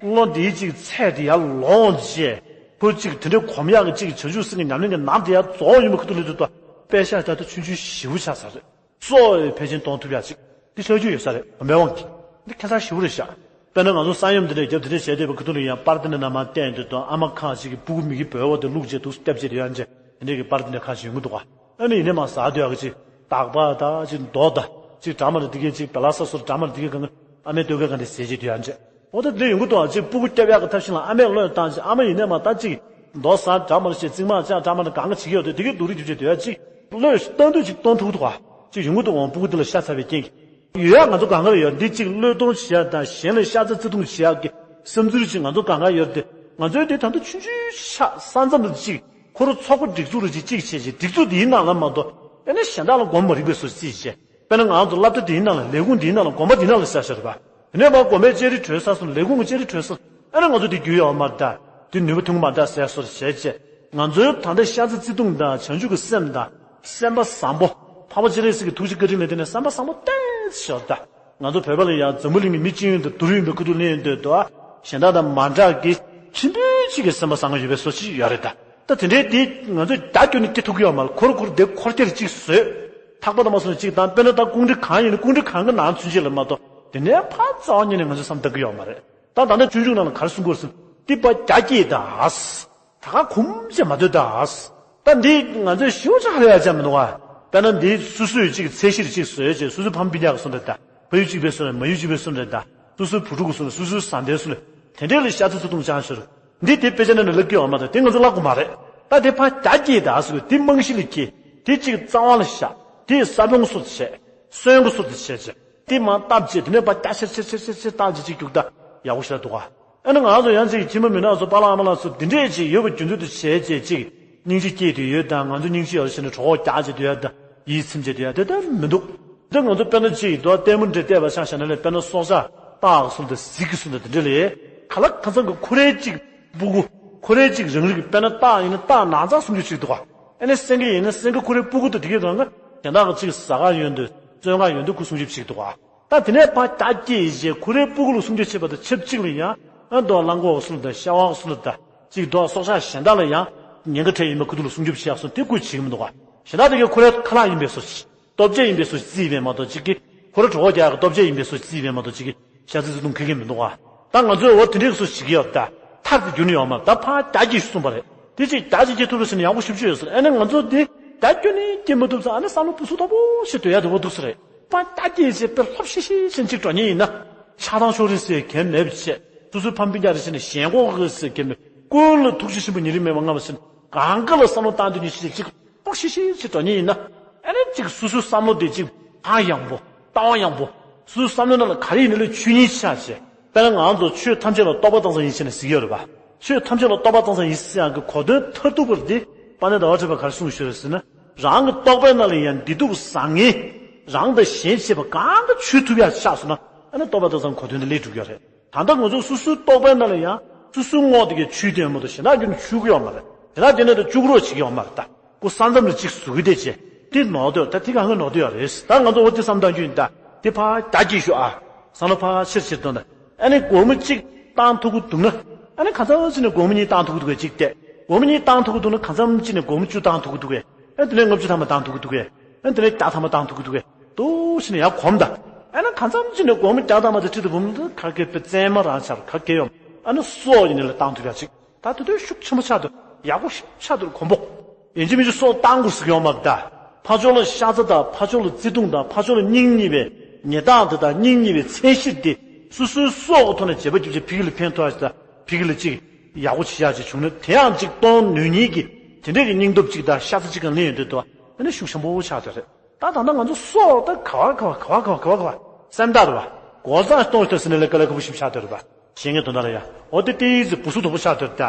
བློ་འདིའི་ཅིག་ཚད་དེ་ཡར་ལོངས་རྗེས། ཁོ་ཅིག་དེ་འདྲའི་གོམས་ཡག་གི་ཅིག་བྱང་ཆུབ་སེམས་ཀྱི་ཉམས་ལེན་གྱི་ནང་དེ་ཡར་རྫོགས་ཡོད་མེད་ཁུ་ཐུག་ལས་དུ་དོ། པད་ཤག་ད་ལྟ་ཆུང་ཆུང་ཞེ་པོ་ཆགས་ཚར་རེད། གཙོ་བོའི་ཕལ་ཆེན་གཏོང་ཐུབ་ཡག་ཅིག་འདི་ཆགས་རྒྱུ་ཡོད་ས་རེད་གོམས་པའི་དབང་གིས། འདི་ཁ་ཚ་ཞེ་པོ་རེད་ཤག་དཔེར་ན་ང་ཚོ་ས་ཡོམ་འདི་འདྲའི་རྒྱབ་འདི་འདྲའི་བྱས་བསྡད་པའི་ཁུ་ཐུག་ལ་ཡང་པར་འདི་འདྲ་ནང་མར་བསྟན་ཡོད་དུས་དང་ཨ་མ་ཁག་ཅིག་གིས་སྤུ་གུ་མིག་གི་བོད་འོག་ཏུ་བླུགས་རྗེས་འདུག་སྟེབས་བྱས་དུ་ཡང་རྗེས་དེ་འདྲའི་གི་པར་འདི་འདྲ་ཁག་ཅིག་ཡོང་གི་འདུག་ག་ཨ་ནི་ཡིན་ནའི་མ་ཟ་འདོད་ཡག་གི་ཅིག་དག་པ་དང་ཅིག་མདོག་དང་ཅིག་འདྲ་མ་རེད་འདི་གའི་ཅིག་བེ་ལ་ས་སོར་འདྲ་མ་རེད་འདི་གའི་གང་གི་ཨ་མའི་སྟོད་གོས་གང་དེ་ཟས་བྱེད་དུས་ཡང་རྗེས། འོ་ད་འདི་ཡོང་གི་འདུག་ཨ་ཅིག་སྤུ་གུ་སྐྱོབ་ཡག་གི་ཐབས་ཤེས་ལ་ཨ་མས་བློས་བཏང་ཅིག་ཨ་མ་ཡིན་ནའི་མ་ད་ཅིག་མདོག་ཟ་འདྲ་མ་རེད་ཅིག་རྩིག་མ་ཅག་འདྲ་མ་རེད་གང་གི་བྱེད་ཀྱི་ཡོད་དུས་འདི་གའི་སྡུག་རུས་རྒྱུ་བྱེད་དུས་ཡང་ཅིག་བློས་བཏང་འདོད་ཅིག་གཏོང་ཐུབ་ཀྱི་འདུག་ཨ། ཅིག་ཡོང་གི་འདུག་འོང་སྤུ་གུ་འདི་ལ་ཤ་ཚ་བའི་རྐྱེན་གྱིས། ཡོད་ཡག་ང་ཚོ་གང་ག་ལ་ཡོད་འདི་གཅིག་བློས་གཏོང་བྱེད་ཡག་དང་གཞན་ལ་ཤ་ཚ་བརྩེ་དུང་བྱེད་ཡག་གི་བསམ་ཚུལ་གཅིག་ང་ཚོ་གང་ག་ཡོད་དེ་ང་ཚོའི་འདི་ད་ལྟ་ཆུང་ཆུང་ཤག་ས་མཚམས་དུ་གཅིག་ཁོ་རང་ཚོགས་པ་སྒྲིག་འཛུགས་རུ་གཅིག་གཅིག་བྱས་ཅིག་སྒྲིག་འཛུགས་འདིའི་ནང་ལ་མ་གཏོགས་ཨེ་ནི་གཞན་དག་ལ་མགོ་མ་རིག་པའི་བཟོ་རྩིས་བྱས་དཔེར་ན་ང་ཚོ་སློབ་གྲྭ་འདིའི་ནང་ལ་ལས་ཁུངས་འདིའི་ནང་ལ་དགོན་པ་འདིའི་ནང་ལ་ཤ་ཤ་རེད་པ། དེ་ནས་མ་དགོན་པའི་ལྕགས་རི་བྲོས་ས་སོང་ལས་ཁུངས་ཀྱི་ལྕགས་རི་བྲོས་སོང་ཨེ་ན་ང་ཚོ་འདི་རྒྱུས་ཡོད་མ་རེད་ད། འདི་ནུས་པ་ཐོན་གི་མ་རེད་ད་ཟེར་བཟོ་རྩིས་བྱས་བྱས་ང་ཚོའི་ད་ལྟ་ཤ་ཚ་བརྩེ་དུང་དང་བྱང་ཆུབ་ཀྱི་སེམས་དང་། སེམས་པ་བཟང་པོ། འཕགས་པ་སྤྱན་རས་གཟིགས་ཀྱི་ཐུགས་རྗེ་བཀའ་དྲིན་ལ་བརྟེན་ནས་སེམས་པ་བཟང་པོ་ཏོག་ཙམ་ཤོར་ད། ང་ཚོ་བོད་པ་ལ་ཡང་འཛམ་བུ་གླིང་གི་མི་སྤྱི་ཡོངས་དང་བསྡུར་ཡོང་པའི་ཁུ་ཐུག་ལེན་ཡོང་དུས་དོ། གཞན་དག་དང་མ་འདྲ་གི་ཆེན་པོའི་གཅིག་གི་སེམས་པ་བཟང་པོ་ཡོད་པའི་བཟོ་ཅིག་ཡོད་རེད་ད། ད་དེ་འདྲའི་འདི་ང་ཚོས་རྒྱ་སྐྱོན་ནས་སྐྱེ་ཐུབ་ཀྱི་ཡོད་མ་རེད། ཁོར་ཁོར་དེ་འཁོར་སྐྱེལ་གཅིག་བཟོས། ཐག་པ་དང་མ་སོང་གཅིག་དང་དཔེར་ན་ད་ཀུང་ཀྲི་གང་ཡིན་ན་ཀུང་ཀྲི་གང་གི་ནང་ཚུན་ཆད་ལ་མ་གཏོགས་དེ་ནས་ཕར་རྩ་བ་ཉིད་ནས་ང་ཚོས་བསམ་བཏང་གི་ཡོད་མ་རེད། ད་ད་ལྟ་ཆུང་ཆུང་ནང་ལ་ག་རེ་གསུང་དགོས་སམ། འདི་པ་རྒྱ་སྐྱེད་ད་ཨ་སི། ད་ག་གུམ་ཅེ་མ་སྡོད་ད་ཨ་སི། ད་འདི་ང་ཚོས་ཞིའུ་ཅག་ལ་ཡ་ཅག་མི་འདུག་ཨ། དཔེར་ན་འདི་སོ་སོས་ཅིག་ཚད་གཞིར་ཅིག་བཟོས་ཅེས་སོ་སོའི་ཕམ་སྤུན་ཀྱག་གི་སོ་འདྲ་ད། ཕ་ཡུལ་གཅིག་པའི་སོ་ནས་མ་ཡུལ་གཅིག་པའི་སོ་འདྲ་ད། སོ་སོའི་བུ་ཕྲུག་གི་སོ་ནས་སོ་སོའི་བཟའ་ཟླའི་སོ་ནས་དེ་འདྲའི་ལ་ཤ་ཚ་བརྩེ་དུང་བཅངས་ཤོར། འདི་དེ་དཔེ་ཆ་ནང་ནས་ལབ་ཀྱི་ཡོད་མ་རེད། དེ་ང་ཚོ་ལབ་དགོས་མ་རེད། ད་དེ་ཕར་རྒྱ་སྐྱེད་ད་ཟེར་དགོས། དེ་རྨང་གཞི་ལ་སྐྱེས། དེ་གཅིག་རྩ་བ་ལ་བཞག་དེ་ས་བོན་སོར་བྱས། སོན་གྱི་སོར་དུ་བྱས་བྱས། དེ་མར་བཏབ་བྱས་དེ་ནས་ཕར་རྒྱ་ཆེར་ཆེར་ཆེར་ཆེར་ཆེར་བཏང་བྱས་གཅིག་རྒྱུག་ད་ཡག་པོ་ཞེ་དྲག་འདུག་ག་ཨ་ནི་ང་ཚོ་ཡང་ཅིག་ཁྱིམ་པ་མི་ནག་ཚོ་པཱ་ལགས་ཨ་མ་ལགས་ཚོ་འདི་འདྲས་ཅིག་ཡོད་པ་རྒྱུ་མཚན་དུ་བྱས་བྱས་ཅིག་སྙིང་རྗེ་སྐྱེས་དུས་ཡོད་དང་ང་ཚོ་སྙིང་རྗེ་ཡོད་ཕྱིན་ནས་གྲོད་ཁོག་རྒྱགས་བྱས་དུས་ཡོད་དང་ཡིད་ཚིམ་བྱས་དུས་ཡོད་དེ་ལྟར་མི་འདུག་འདི་ང་ཚོ་དཔེར་ན་ཅིག་རྡོ་ལྟད་མོ་འདྲ་བལྟས་པ་ཆ་བཞག་ན་ལས་དཔེར་ན་སྲོག་ཆགས་སྟག་གི་གསུམ་དང་གཟིག་གི་གསུམ་དང་འདི་འདྲ་ལས་ག་ལ་གང་འཚམ་གྱི་ཁོ་རའི་ཅིག་སྤུ་གུ་ཁོ་རའི་ཅིག་རང་རིགས་དཔེར་ན་སྟག་ཡིན་ན་སྟག་ནགས་ཚལ་སྲུང་སྐྱོབ་བྱེད་ཀྱི་འདུག་ག་ཨ་ནི་སེང་གེ་ཡིན་ན་སེང་གེ་ཁོ་རའི་སྤུ་གུ་དང་དེ་གའི་རང་གི་དེ་དག་གི་ཅིག་ཟ་ག་ཡོང་དུས་བཙོན་ག་ཡོང་དུས་ཁོ་སྲུང་སྐྱོབ་བྱེད་ཀྱི་འདུག་ག་ད་དེ་ནས་ཕར་རྒྱ་སྐྱེད་བྱས་ཁོ་རའི་སྤུ་གུ་ལ་སྲུང་སྐྱོབ་བྱེད་པ་དང་ཆབས་ཅིག་ལ་ཡང་ཨ་མདོ་གླང་གོག་སུ་ལ་དང་ཤ་བག་སུ་ལ་དང་ཅིག་མདོ་སྲོག་ཆགས་གཞན་དག་ལ་ཡང་ཉེན་ཁ་འཕྲད་ཡོད་མེད་ཁོ་ཚོ་ལ་སྲུང་སྐྱོབ་བྱེད་ཡག་སོང་དེ་ཁོས་བྱེད་ཀྱི་མི་འདུག་ག་གཞན་དག་དེ་གས་ཁོ་རའི་ཁ་ལག་ཡིན་པའི་བཟོ་ཅིག་སྟོབས་ཆེ་ཡིན་པའི་བཟོ་ཅིག་བརྩིས་པས་མ་གཏོགས་ཅིག་གིས་ཁོ་ར་གྲོད་ཁོག་རྒྱག་གི་སྟོབས་ཆེ་ཡིན་པའི་བཟོ་ཅིག་བརྩིས་པས་མ་གཏོགས་ཅིག་གིས་ཤ་ཚ་བརྩེ་དུང་ཁེ་ཁེ་མི་འདུག་ག་ད་ང་ཚོས་འོ་དེ་འདྲའི་བཟོ་ཅིག་ཡོད་ད་ཐར་དེ་རྒྱུ་ནི་ཡོད་མ་རེད། ད་ཕར་རྒྱ་སྐྱེད་གསུངས་པ་རེད། དེ་ཅིག་རྒྱ་ཅིག་སྐྱེ་ཐུབ་རེད་ཟེར་ན་ཡག་པོ་ཞེ་པོ་ཅིག་ཡོད་ཟེར། ཨ་ནི་ང་ཚོ་འདི་རྒྱ་སྐྱོན་ནི་སྐྱེ་མི་ཐུབ་ཟེར། ཨ་ནི་བསམ་བློ་སྤུ་སུ་དོག་པོ་ཞིག་སྡོད་ཡ་དེ་འོ་འདུག་ས་རེད། པ་རྒྱ་སྐྱེད་བྱས་དཔེ་ལྷོབ་ཤིག་ཤིག་ཟེར་ཅིག་འགྲོ་ཉེན་ཡིན་ན། ཆགས་སྡང་ཤོར་རེད་ཟེར་མཁན་མེད་པ་བྱས། སོ་སོའི་ཕམ་སྤུན་ཀྱག་རེད་ཟེར་ནས་ཞེན་ཁོག་རེད་ཟེར་མཁན་མེད། ཀུན་ལ་ཐུགས་རྗེ་ཆེན་པོ་ཉིན་རེ་མེད་པར་བསྔགས་པ་ཟེར་ནས་གང་ག་ལ་བསམ་བློ་བཏང་འདོད་ཉིད་ཤིག་ཅིག་ལྷོབ་ཤིག་ཤིག་ཅིག་འགྲོ་ཉེན་ཡིན་ན། ཨ་ གཅིག་སོ་སོའི་བསམ་བློ་དེ་གཅིག་ཐག་ཡངས་པོ། ལྟ་བ་ཡངས་པོ། སོ་སོའི་བསམ་བློའི་ནང་ལ་ག་རེ་ཡིན་ནའི་ཆོས་ཉིད་ཆགས་བྱས། དཔེར་ན་ང་ཚོ་ཆོས་ཐམས་ཅད་ལ་རྟོག་པ་བཏང་ས་ཡིན་ཞེས་ནས་ཟེར་གྱི་ཡོད་རེད་པ། ཆོས་ཐམས་ཅད་ལ་རྟོག་པ་བཏང་ས་ཡིན་ཟེར་ཡག་གི་གོ་དོན་མཐར་ཐུག་པ་དེ་དཔལ་ལྡན་ཟླ་བ་གྲགས་པས་ག་རེ་གསུངས་ཤོད་རེད་ཟེར་ན། རང་གི་རྟོག་པའི་ནང་ལ་ཡང་བདེ་སྡུག་བཟང་ངན། རང་དང་གཞན་ཕྱེ་བ་གང་ག་ཆོད་ཐུབ་ཡག་ཆགས་སོང་ན། ཨ་ནི་རྟོག་པ་བཏང་སའི་གོ་དོན་དེ་སླེབས་འགྲོ་གི་ཡོད་རེད། ད་ལྟ་ང་ཚོ་སོ་སོའི་རྟོག་པའི་ནང་ལ་ཡང་སོ་སོའི་ངོ་དེ་གས་ཆོད་དེ་ཡོད་མ་གཏོགས་གཞན་དག་རྒྱུན་དུ་ཆོད་ཀྱི་ཡོད་མ་རེད། གཞན་དག་དེ་ནས་དུ་བཅུག་རོགས་བྱེད་ཀྱི་ཡོད་མ་རེད་ད། ཁོ་ས་མཚམས་ལ་གཅིག་བཟོ་གི་དེ་བྱས། དེ་ནོར་འདོད་ད་དེ་གང་ག་ནོར་འདོད་ཡོད་རེད། ད་ང་ཚོ་འོ་དེ་བསམ་བཏང་རྒྱུ་ཡིན་ད། དེ་ཕར་རྒྱ་སྐྱེད་ཤོག་ཨ། བསམ་བློ་ཕར་ཆེར་ཆེར་གཏོང་ད། ཨ་ནི་སྒོར་མོ་གཅིག་བཏང་ཐུབ་ཀྱི་འདུག་ན། ཨ་ནི་གང་འཚམ་ཅིག་ནས་སྒོར་མོ་གཉིས་བཏང་ཐུབ་ཀྱི་འདུག་གས་གཅིག་བལྟས། སྒོར་མོ་གཉིས་བཏང་ཐུབ་ཀྱི་འདུག་ན་གང་འཚམ་ཅིག་ནས་སྒོར་མོ་བཅུ་བཏང་ཐུབ་ཀྱི་འདུག་གས། ཨ་དེ་ནས་ལྔ་བཅུ་ཐམ་པ་བཏང་ཐུབ་ཀྱི་འདུག་གས། ཨ་དེ་ནས་བརྒྱ་ཐམ་པ་བཏང་ཐུབ་ཀྱི་འདུག་གས། འདུག་བྱས་ནས་ཡར་གོམས་ད། ཨ་ནི་གང་འཚམ་ཅིག་ནས་སྒོར་མོ་བརྒྱ་ཐམ་པ་དེ་ཁྲིད་དུ་བུམ་དུ་ག་གེ་པའི་བཙན་མ་རང་ཆར་ག་གེ་ཡོང་། ཨ་ནི་སྲོག་ཡིན་ནས་ལ་བཏང་ཐུབ་ཡག་ཅིག་ད་དེ་དུས་ཤུགས་ཆེན་པོ་ཆགས་འདུག་ཡག་པོ་ཤུགས་ཆགས་འདུག་གོམས་པོ། ཡིན་གཅིག་མིན་གཅིག་སྲོག་བཏང་དགོས་ཟེར་གྱི་ཡོད་མ་རེད་ད། ཕར་ཕྱོགས་ལ་ཤ་ཚ་དང་ཕར་ཕྱོགས་ལ་བརྩེ་དུང་དང་ཕར་ཕྱོགས་ལ་སྙིང་ཉེ་བའི་ཉེ་རྟགས་དེ་དང་སྙིང་ཉེ་བའི་མཚན་གཞི་དེ་སོ་སོའི་སྲོག་གི་ཐོག་ནས་བྱེད་པ་རྒྱུ་ཆ་ཕ་གི་ལ་ཕན་ཐོགས་ཡག་ཅིག་དང་ཕ་གི་ལ་ཅིག་ཡག་པོ་བྱེད་ཡག་ཅིག་བྱུང་ན་དེ་ཡང་ཅིག་གཏོང་ནུས་ངེས་ཀྱི་དེ་འདྲས་ཀྱི་སྙིང་སྟོབས་ཅིག་དང་ཤ་ཚ་ཅིག་གང་ལེན་ཡོང་དུས་དུ་ཨ་ནི་ཤུགས་ཆེན་པོ་ཆགས་བསྡད་རེད། ད་ད་ལྟ་ང་ཚོ་སྲོག་ད་ག་བ་ག་བ་ག་བ་ག་བ་ག་བ་ག་བ་སེམས་ཐག་རེད་བ། སྒོ་རྩ་གཏོང་ཐུབ་ཟེར་ནས་ལས་ཀ་ལས་ཁག་པོ་ཞིག་ཆགས་བསྡད་རེད་བ། གཞན་ངའི་དོན་དག་ལ་ཡ། འོ་དེ་ཏི་ཙི་བུ་སུ་དོག་པོ་ཆགས་དོར་ད།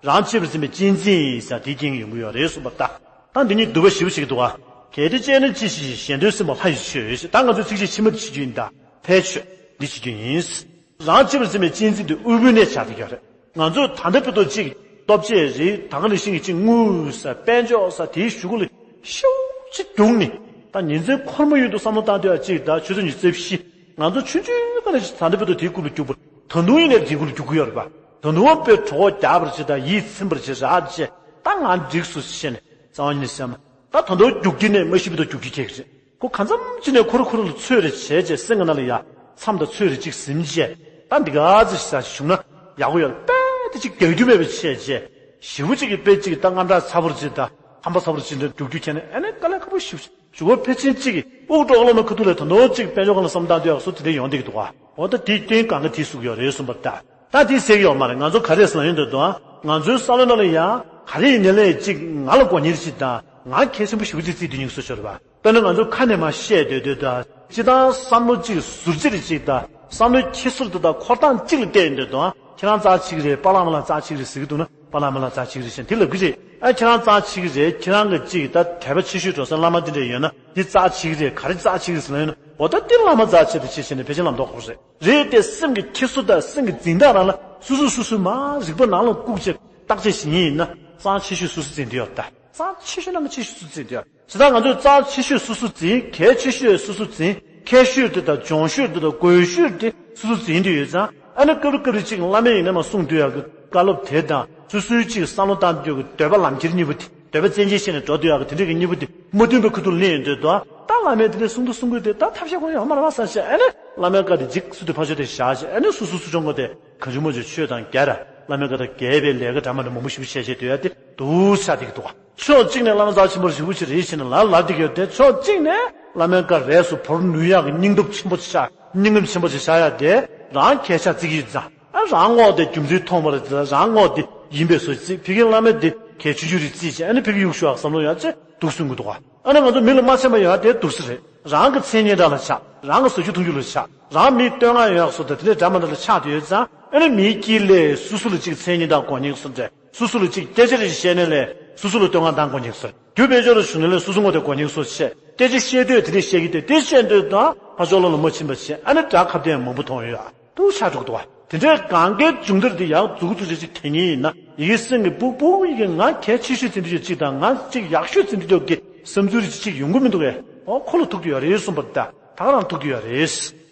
རང་གཅེས་པར་འཛིན་པའི་གཅེས་འཛིན་ཡིན་ས་དེའི་རྐྱེན་ཡོང་གི་ཡོད་རེད་གསུངས་པ་ད། ད་འདི་གཉིས་བསྡུར་བ་ཞིབ་པོ་བྱེད་ཀྱི་འདུག་ག་གལ་ཏེ་གཅེས་ན་གཅེས་ཤིང་གཞན་དོན་སེམས་པ་ལྷ་ཡི་ཆོས་ཡོད་ཞེས་ད་ང་ཚོའི་ཚིགས་བཅད་ཕྱི་མ་འདི་བྱེད་རྒྱུ་ཡིན་ད། ཕལ་ཆོས་འདི་བྱེད་རྒྱུ་ཡིན། རང་གཅེས་པར་འཛིན་པའི་གཅེས་འཛིན་དེ་དབུལ་པོའི་གནས་ཆགས་བསྡད་ཀྱི་ཡོད་རེད། ང་ཚོས་ད་ལྟ་བར་དུ་གཅིག་སྟོབས་ཆེ་རེད་ད་ག་ནང་བཞིན་གྱི་གཅིག་དངུལ་ས་དཔལ་འབྱོར་ས་དེའི་གཞུག་གུ་ལ་ཤུགས་ཆེ་རྒྱུགས་ནས་ད་ཉིན་མཚན་འཁོར་མོ་ཡུལ་དུ་བསམ་བློ་བཏང་དུས་ཡ་གཅིག་ད་ཆུ་ཚོད་ཉི་ཤུ་རྩ་བཞི། ང་ཚོ་ཆུང་ཆུང་སྒང་ནས་ད་ལྟ་བར་དུ་དེའི་སྐུ་ལ་རྒྱུག་པ། ད་དུང་ཡིན་ནའི་དེའི་སྐུ་ལ་རྒྱུག་གི་ཡོད་རེད་པ། ད་དུང་དཔེ་གྲོགས་རྒྱག་པར་བྱེད་དང་ཡིད་ཚིམ་པར་བྱེད་རག་བྱེད་ད་ང་འགྲིག་སོང་ཞེས་ནས་རྩ་བ་ཉིད་ནས་སེམས་ད་ད་དུང་རྒྱུག་གི་ནས་མ་ཤི་བར་དུ་རྒྱུག་གི་ཁེགས་རེད། ཁོ་གང་འཚམ་ཅིག་ནས་ཁོ་ར་ཁོ་ར་ལ་ཚོད་རེ་བྱས་རྗེས་སེམས་ཀྱི་ནང་ལ་ཡ་མཚམས་དང་ཚོད་རེ་གཅིག་ཟིན་རྗེས་ད་འདི་ག་ཚོད་ཞིག་ཟ་ཞིག་བྱུང་ན་ཡག་པོ་ཡོད་རེད་པས་དེ་གཅིག་རྒྱག་རྒྱུ་མེད་པ་བྱས་རྗེས་ཞི་བོ་གཅིག་གི་དཔེ་གཅིག་ད་རྔམ་སྐྲག་ཚ་པོར་བྱེད་ད་ཧམ་པ་ཚ་པོར་བྱེད་འདྲ་རྒྱུག་རྒྱུ་ཁྱེར་ནས་ཨ་ནི་དཀའ་ལས་ཁག་པོ་ཞིག་ཞུ་བ་ཕལ་ཆེར་གཅིག་གིས་དབུགས་སྒྲོག་ལ་མ་ཁ་ཐུག་ལ་ད་ནོར་གཅིག་དཔལ་འབྱོར་སྒང་ལ་བསམ་བཏང་དུས་ཡག་སོ་དེ་འདྲ་ཡོང་བསྡད་ཀྱི་འདུག་ག་འོ་ད་དེའི་རྐྱེན་གང་ག་དེའི་གཟུགས་ཡོད་རེད་གསུངས་པ་ད། ད་དེ་ཟེར་གྱི་ཡོད་མ་རེད། ང་ཚོ་ག་རེ་ཟེར་ན་ཡོང་འདོད་འདུག་ཨ། ང་ཚོའི་བསམ་བློའི་ནང་ལ་ཡང་ག་རེ་ཡིན་ནའི་ལས་གཅིག་ང་ལ་དགོས་མཁན་གཅིག་དང་ང་གལ་ཆེན་པོ་ཞེ་པོ་ཅིག་བརྩིས་སྡོད་མཁན་སུ་ཤོར་བ། དཔེར་ན་ང་ཚོ་ཁ་ནས་མར་བཤད་སྡོད་སྡོད་དང་སྤྱིར་བཏང་བསམ་བློ་གཅིག་ཟུར་ཅིག་རེ་གཅིག་དང་བསམ་བློའི་འཁྱེར་སོ་དེ་དང་འཁོར་སྟངས་གཅིག་ལ་བལྟས་ཡོང་འདོད་འདུག་ཨ། ཁྱེད་རང་རྩ་ཆེ་གི་རེད། པཱ་ལགས་རྣམ་པ་ལ་རྩ་ཆེ་གི་རེད་ཟེར་གི་འདུག་ན་པཱ་ལགས་རྣམ་པ་ལ་རྩ་ཆེ་གི་རེད་ཟེར་དེ་ལབ་གི་རེད། ཨ་ཁྱེད་རང་རྩ་ཆེ་གི་རེད། ཁྱེད་རང་གི་གཅིག་ད་དད་པ་ཆེ་ཤོས་འགྲོ་སའི་བླ་མ་དེ་འདྲ་ཡོད་ན་འདི་རྩ་ཆེ་གི་རེད། ག་རེ་རྩ་ཆེ་གི་རེད་ཟེར་ན་ཡོད་ན་འོ་ད་འདི་བླ་མ་རྩ་ཆེ་དེ་ཆེ་བྱས་ནས་ཕལ་ཆེར་ལམ་ཐོག་ཁོ་རེད། རེད་དེ་སེམས་ཀྱི་འཁྱེར་སོ་དང་སེམས་ཀྱི་འཛིན་སྟངས་རང་ལ་སོ་སོ་སོ་སོའི་མར་རིག་པ་ནང་ལ་བཀུག་བྱས་བརྟག་དཔྱད་བྱེད་མཁན་ཡིན་ན་རྩ་ཆེ་ཤོས་སོ་སོ་འཛིན་གྱི་ཡོད་ད། རྩ་ཆེ་ཤོས་རྣམ་པ་ཆེ་ཤོས་སོ་སོ་འཛིན་གྱི་ཡོད། བྱས་ཙང་ང་ཚོས་རྩ་ཆེ་ཤོས་སོ་སོ་འཛིན། གལ་ཆེ་ཤོས་སོ་སོ་འཛིན། མཁས་ཤོས་དེ་དང་འཇོན་ཤོས་དེ་དང་དགོས་ཤོས་དེ་སོ་སོ་འཛིན་དུ་ཡོད་ཙང་ཨ་ནི་སྐབས་རེ་སྐབས་རེ་གཅིག་བླ་མས་ཡིན་ན་མ་གསུང་དུས་ཡག་གི་བཀའ་སློབ་དེ་དང་སོ་སོའི་གཅིག་བསམ་བློ་བཏང་དུས་ཀྱི་འདོད་པ་ལམ་ཁྱེར་གཉིས་པོ་དེ། འདོད་པ་བཙན་གྱིས་ཤེས་ནས་འགྲོ་འདོད་ཡག་གི་དེ་འདྲས་ཀྱི་གཉིས་པོ་དེ་མ་མཐུན་པའི་ཁུ་ཐུག་ལེན་ཡོང་དུས་དོ། ད་བླ་མས་དེ་འདྲས་གསུང་དུ་གསུང་དགོས་དེ་ད་ཐབས་ཤེས་ཁོ་ཡོང་མ་རེད་བ་ཟེར་བྱས་ཨ་ནི་བླ་མའི་བཀའ་དེ་འཇིགས་སུ་དུ་ཕར་ཞོག་དེ་བཞག་བྱས་ཨ་ནི་སོ་སོ་སོ་སྐྱོང་དགོས་དེ་གང་བྱུང་མང་བྱུང་ཆོས་དང་འགལ་ར་བླ་མའི་བཀའ་དང་འགལ་བའི་ལས་ཀ་འདྲ་མ་འདྲ་མང་པོ་ཞིག་བྱས་བྱས་སྡོད་ཡ་དེ་སྡུག་ཆགས་བསྡད་ཀྱི་འདུག་ག་ཕྱོགས་གཅིག་ནས་བླ་མ་རྩ་ཆེན་པོ་ཞེ་པོ་ཅིག་རེད་ཟེར་ནས་ལབ་ལབ་བསྡད་ཀྱི་ཡོད་དེ་ཕྱོགས་གཅིག་ནས་བླ་མའི་བཀའ་རས་སུ་བོར་ནུས་ཡག་གི་སྙིང་སྟོབས་ཆེན་པོ་ཆགས་སྙིང་ཁམས་ཆེན་པོ་ཅིག་ཆགས་ཡ་དེ་རང་གལ་ཆགས་བརྩི་གི་ཡོད་ཙང་། ཨ་རང་ངོ་དེ་རྒྱུ་མཚན་མཐོང་བར་རང་ངོ་དེ་ཡིན་པའི་བཟོ་ཅིག་ཕ་གི་བླ་མ་དེ་གལ་ཆེ་ཆུང་རེ་བརྩིས་བྱས་ཨ་ནི་ཕ་གི་གཡུག་ཞུ་བ་བསམ་བློ་ཡང་ཅེ་སྡུག་སུན་གི་འདུག་ག་ཨ་ནི་ང་ཚོ་མི་ལ་མ་ཆེན་པ་ཡོང་ཡ་དེ་སྡུག་ས་རེད། རང་གི་མཚན་སྙན་གྲགས་ལ་ཆགས། རང་གི་ཟ་རྒྱུ་འཐུང་རྒྱུ་ལ་ཆགས། རང་མིའི་བསྟོད་བསྔགས་ཡོང་ཡག་བཟོ་དེ་དེ་འདྲ་འདྲ་མ་འདྲ་ལ་ཆགས་དེ་ཡོད་ཙང་ཨ་ནི་མིའི་དཀྱིལ་ལས་སོ་སོ་ལ་ཅིག་མཚན་སྙན་གྲགས་དགོས་ཉེན་བཟོ་འདྲ། སོ་སོ་ལ་ཅིག་སྐད་ཆ་རེ་བཤད་ནས་ལས་སོ་སོ་ལ་བསྟོད་བསྔགས་བཏང་དགོས་ཉེན་བཟོ། རྒྱུ་དཔལ་འབྱོར་ལ་ཞུགས་ནས་ལས་སོ་སོ་ངོ་དེ་དགོས་ཉེན་བཟོ་བྱས། སྐད་ཆ་བཤད་དུས་དེ་འདྲས་བཤད་ཀྱི་དེ་དེ་བཤད་དུས་དང་ཕ་ཕྱོགས་ལ་ལ་མ་ཕྱིན་པ་བྱས་ཨ་ནི་དགྲ་ཁ་གཏད་མང་པོ་མཐོང་ཡོད་ཨ། སྡུག་ཆགས་འགྲོ་གི་འདུག་བ། དེ་འདྲའི་གང་གའི་མཇུག་མཐར་དེ་ཡང་མཛུབ་གུ་ཚོ་ཅིག་ཅིག་དེ་ཉིད་ཡིན་ན་ཡི་གེ་སེང་གེ་སྤུག་སྤུག་ཡི་གེ་ང་གལ་ཆེ་ཤོས་ཟིན་འདྲི་ཡོད་ཅིག་དང་ང་ཅིག་ཡག་ཤོས་ཟིན་འདྲི་ཡོད་ཀྱི་བསམ་ཚུལ་རེ་ཅིག་ཅིག་ཡོང་གི་མི་འདུག་གས། ཨོ་ཁོ་ལ་ཐུག་གི་ཡོད་རེད་གསུངས་པ་ད་ད་ག་རང་ཐུག་གི་ཡོད་རེད།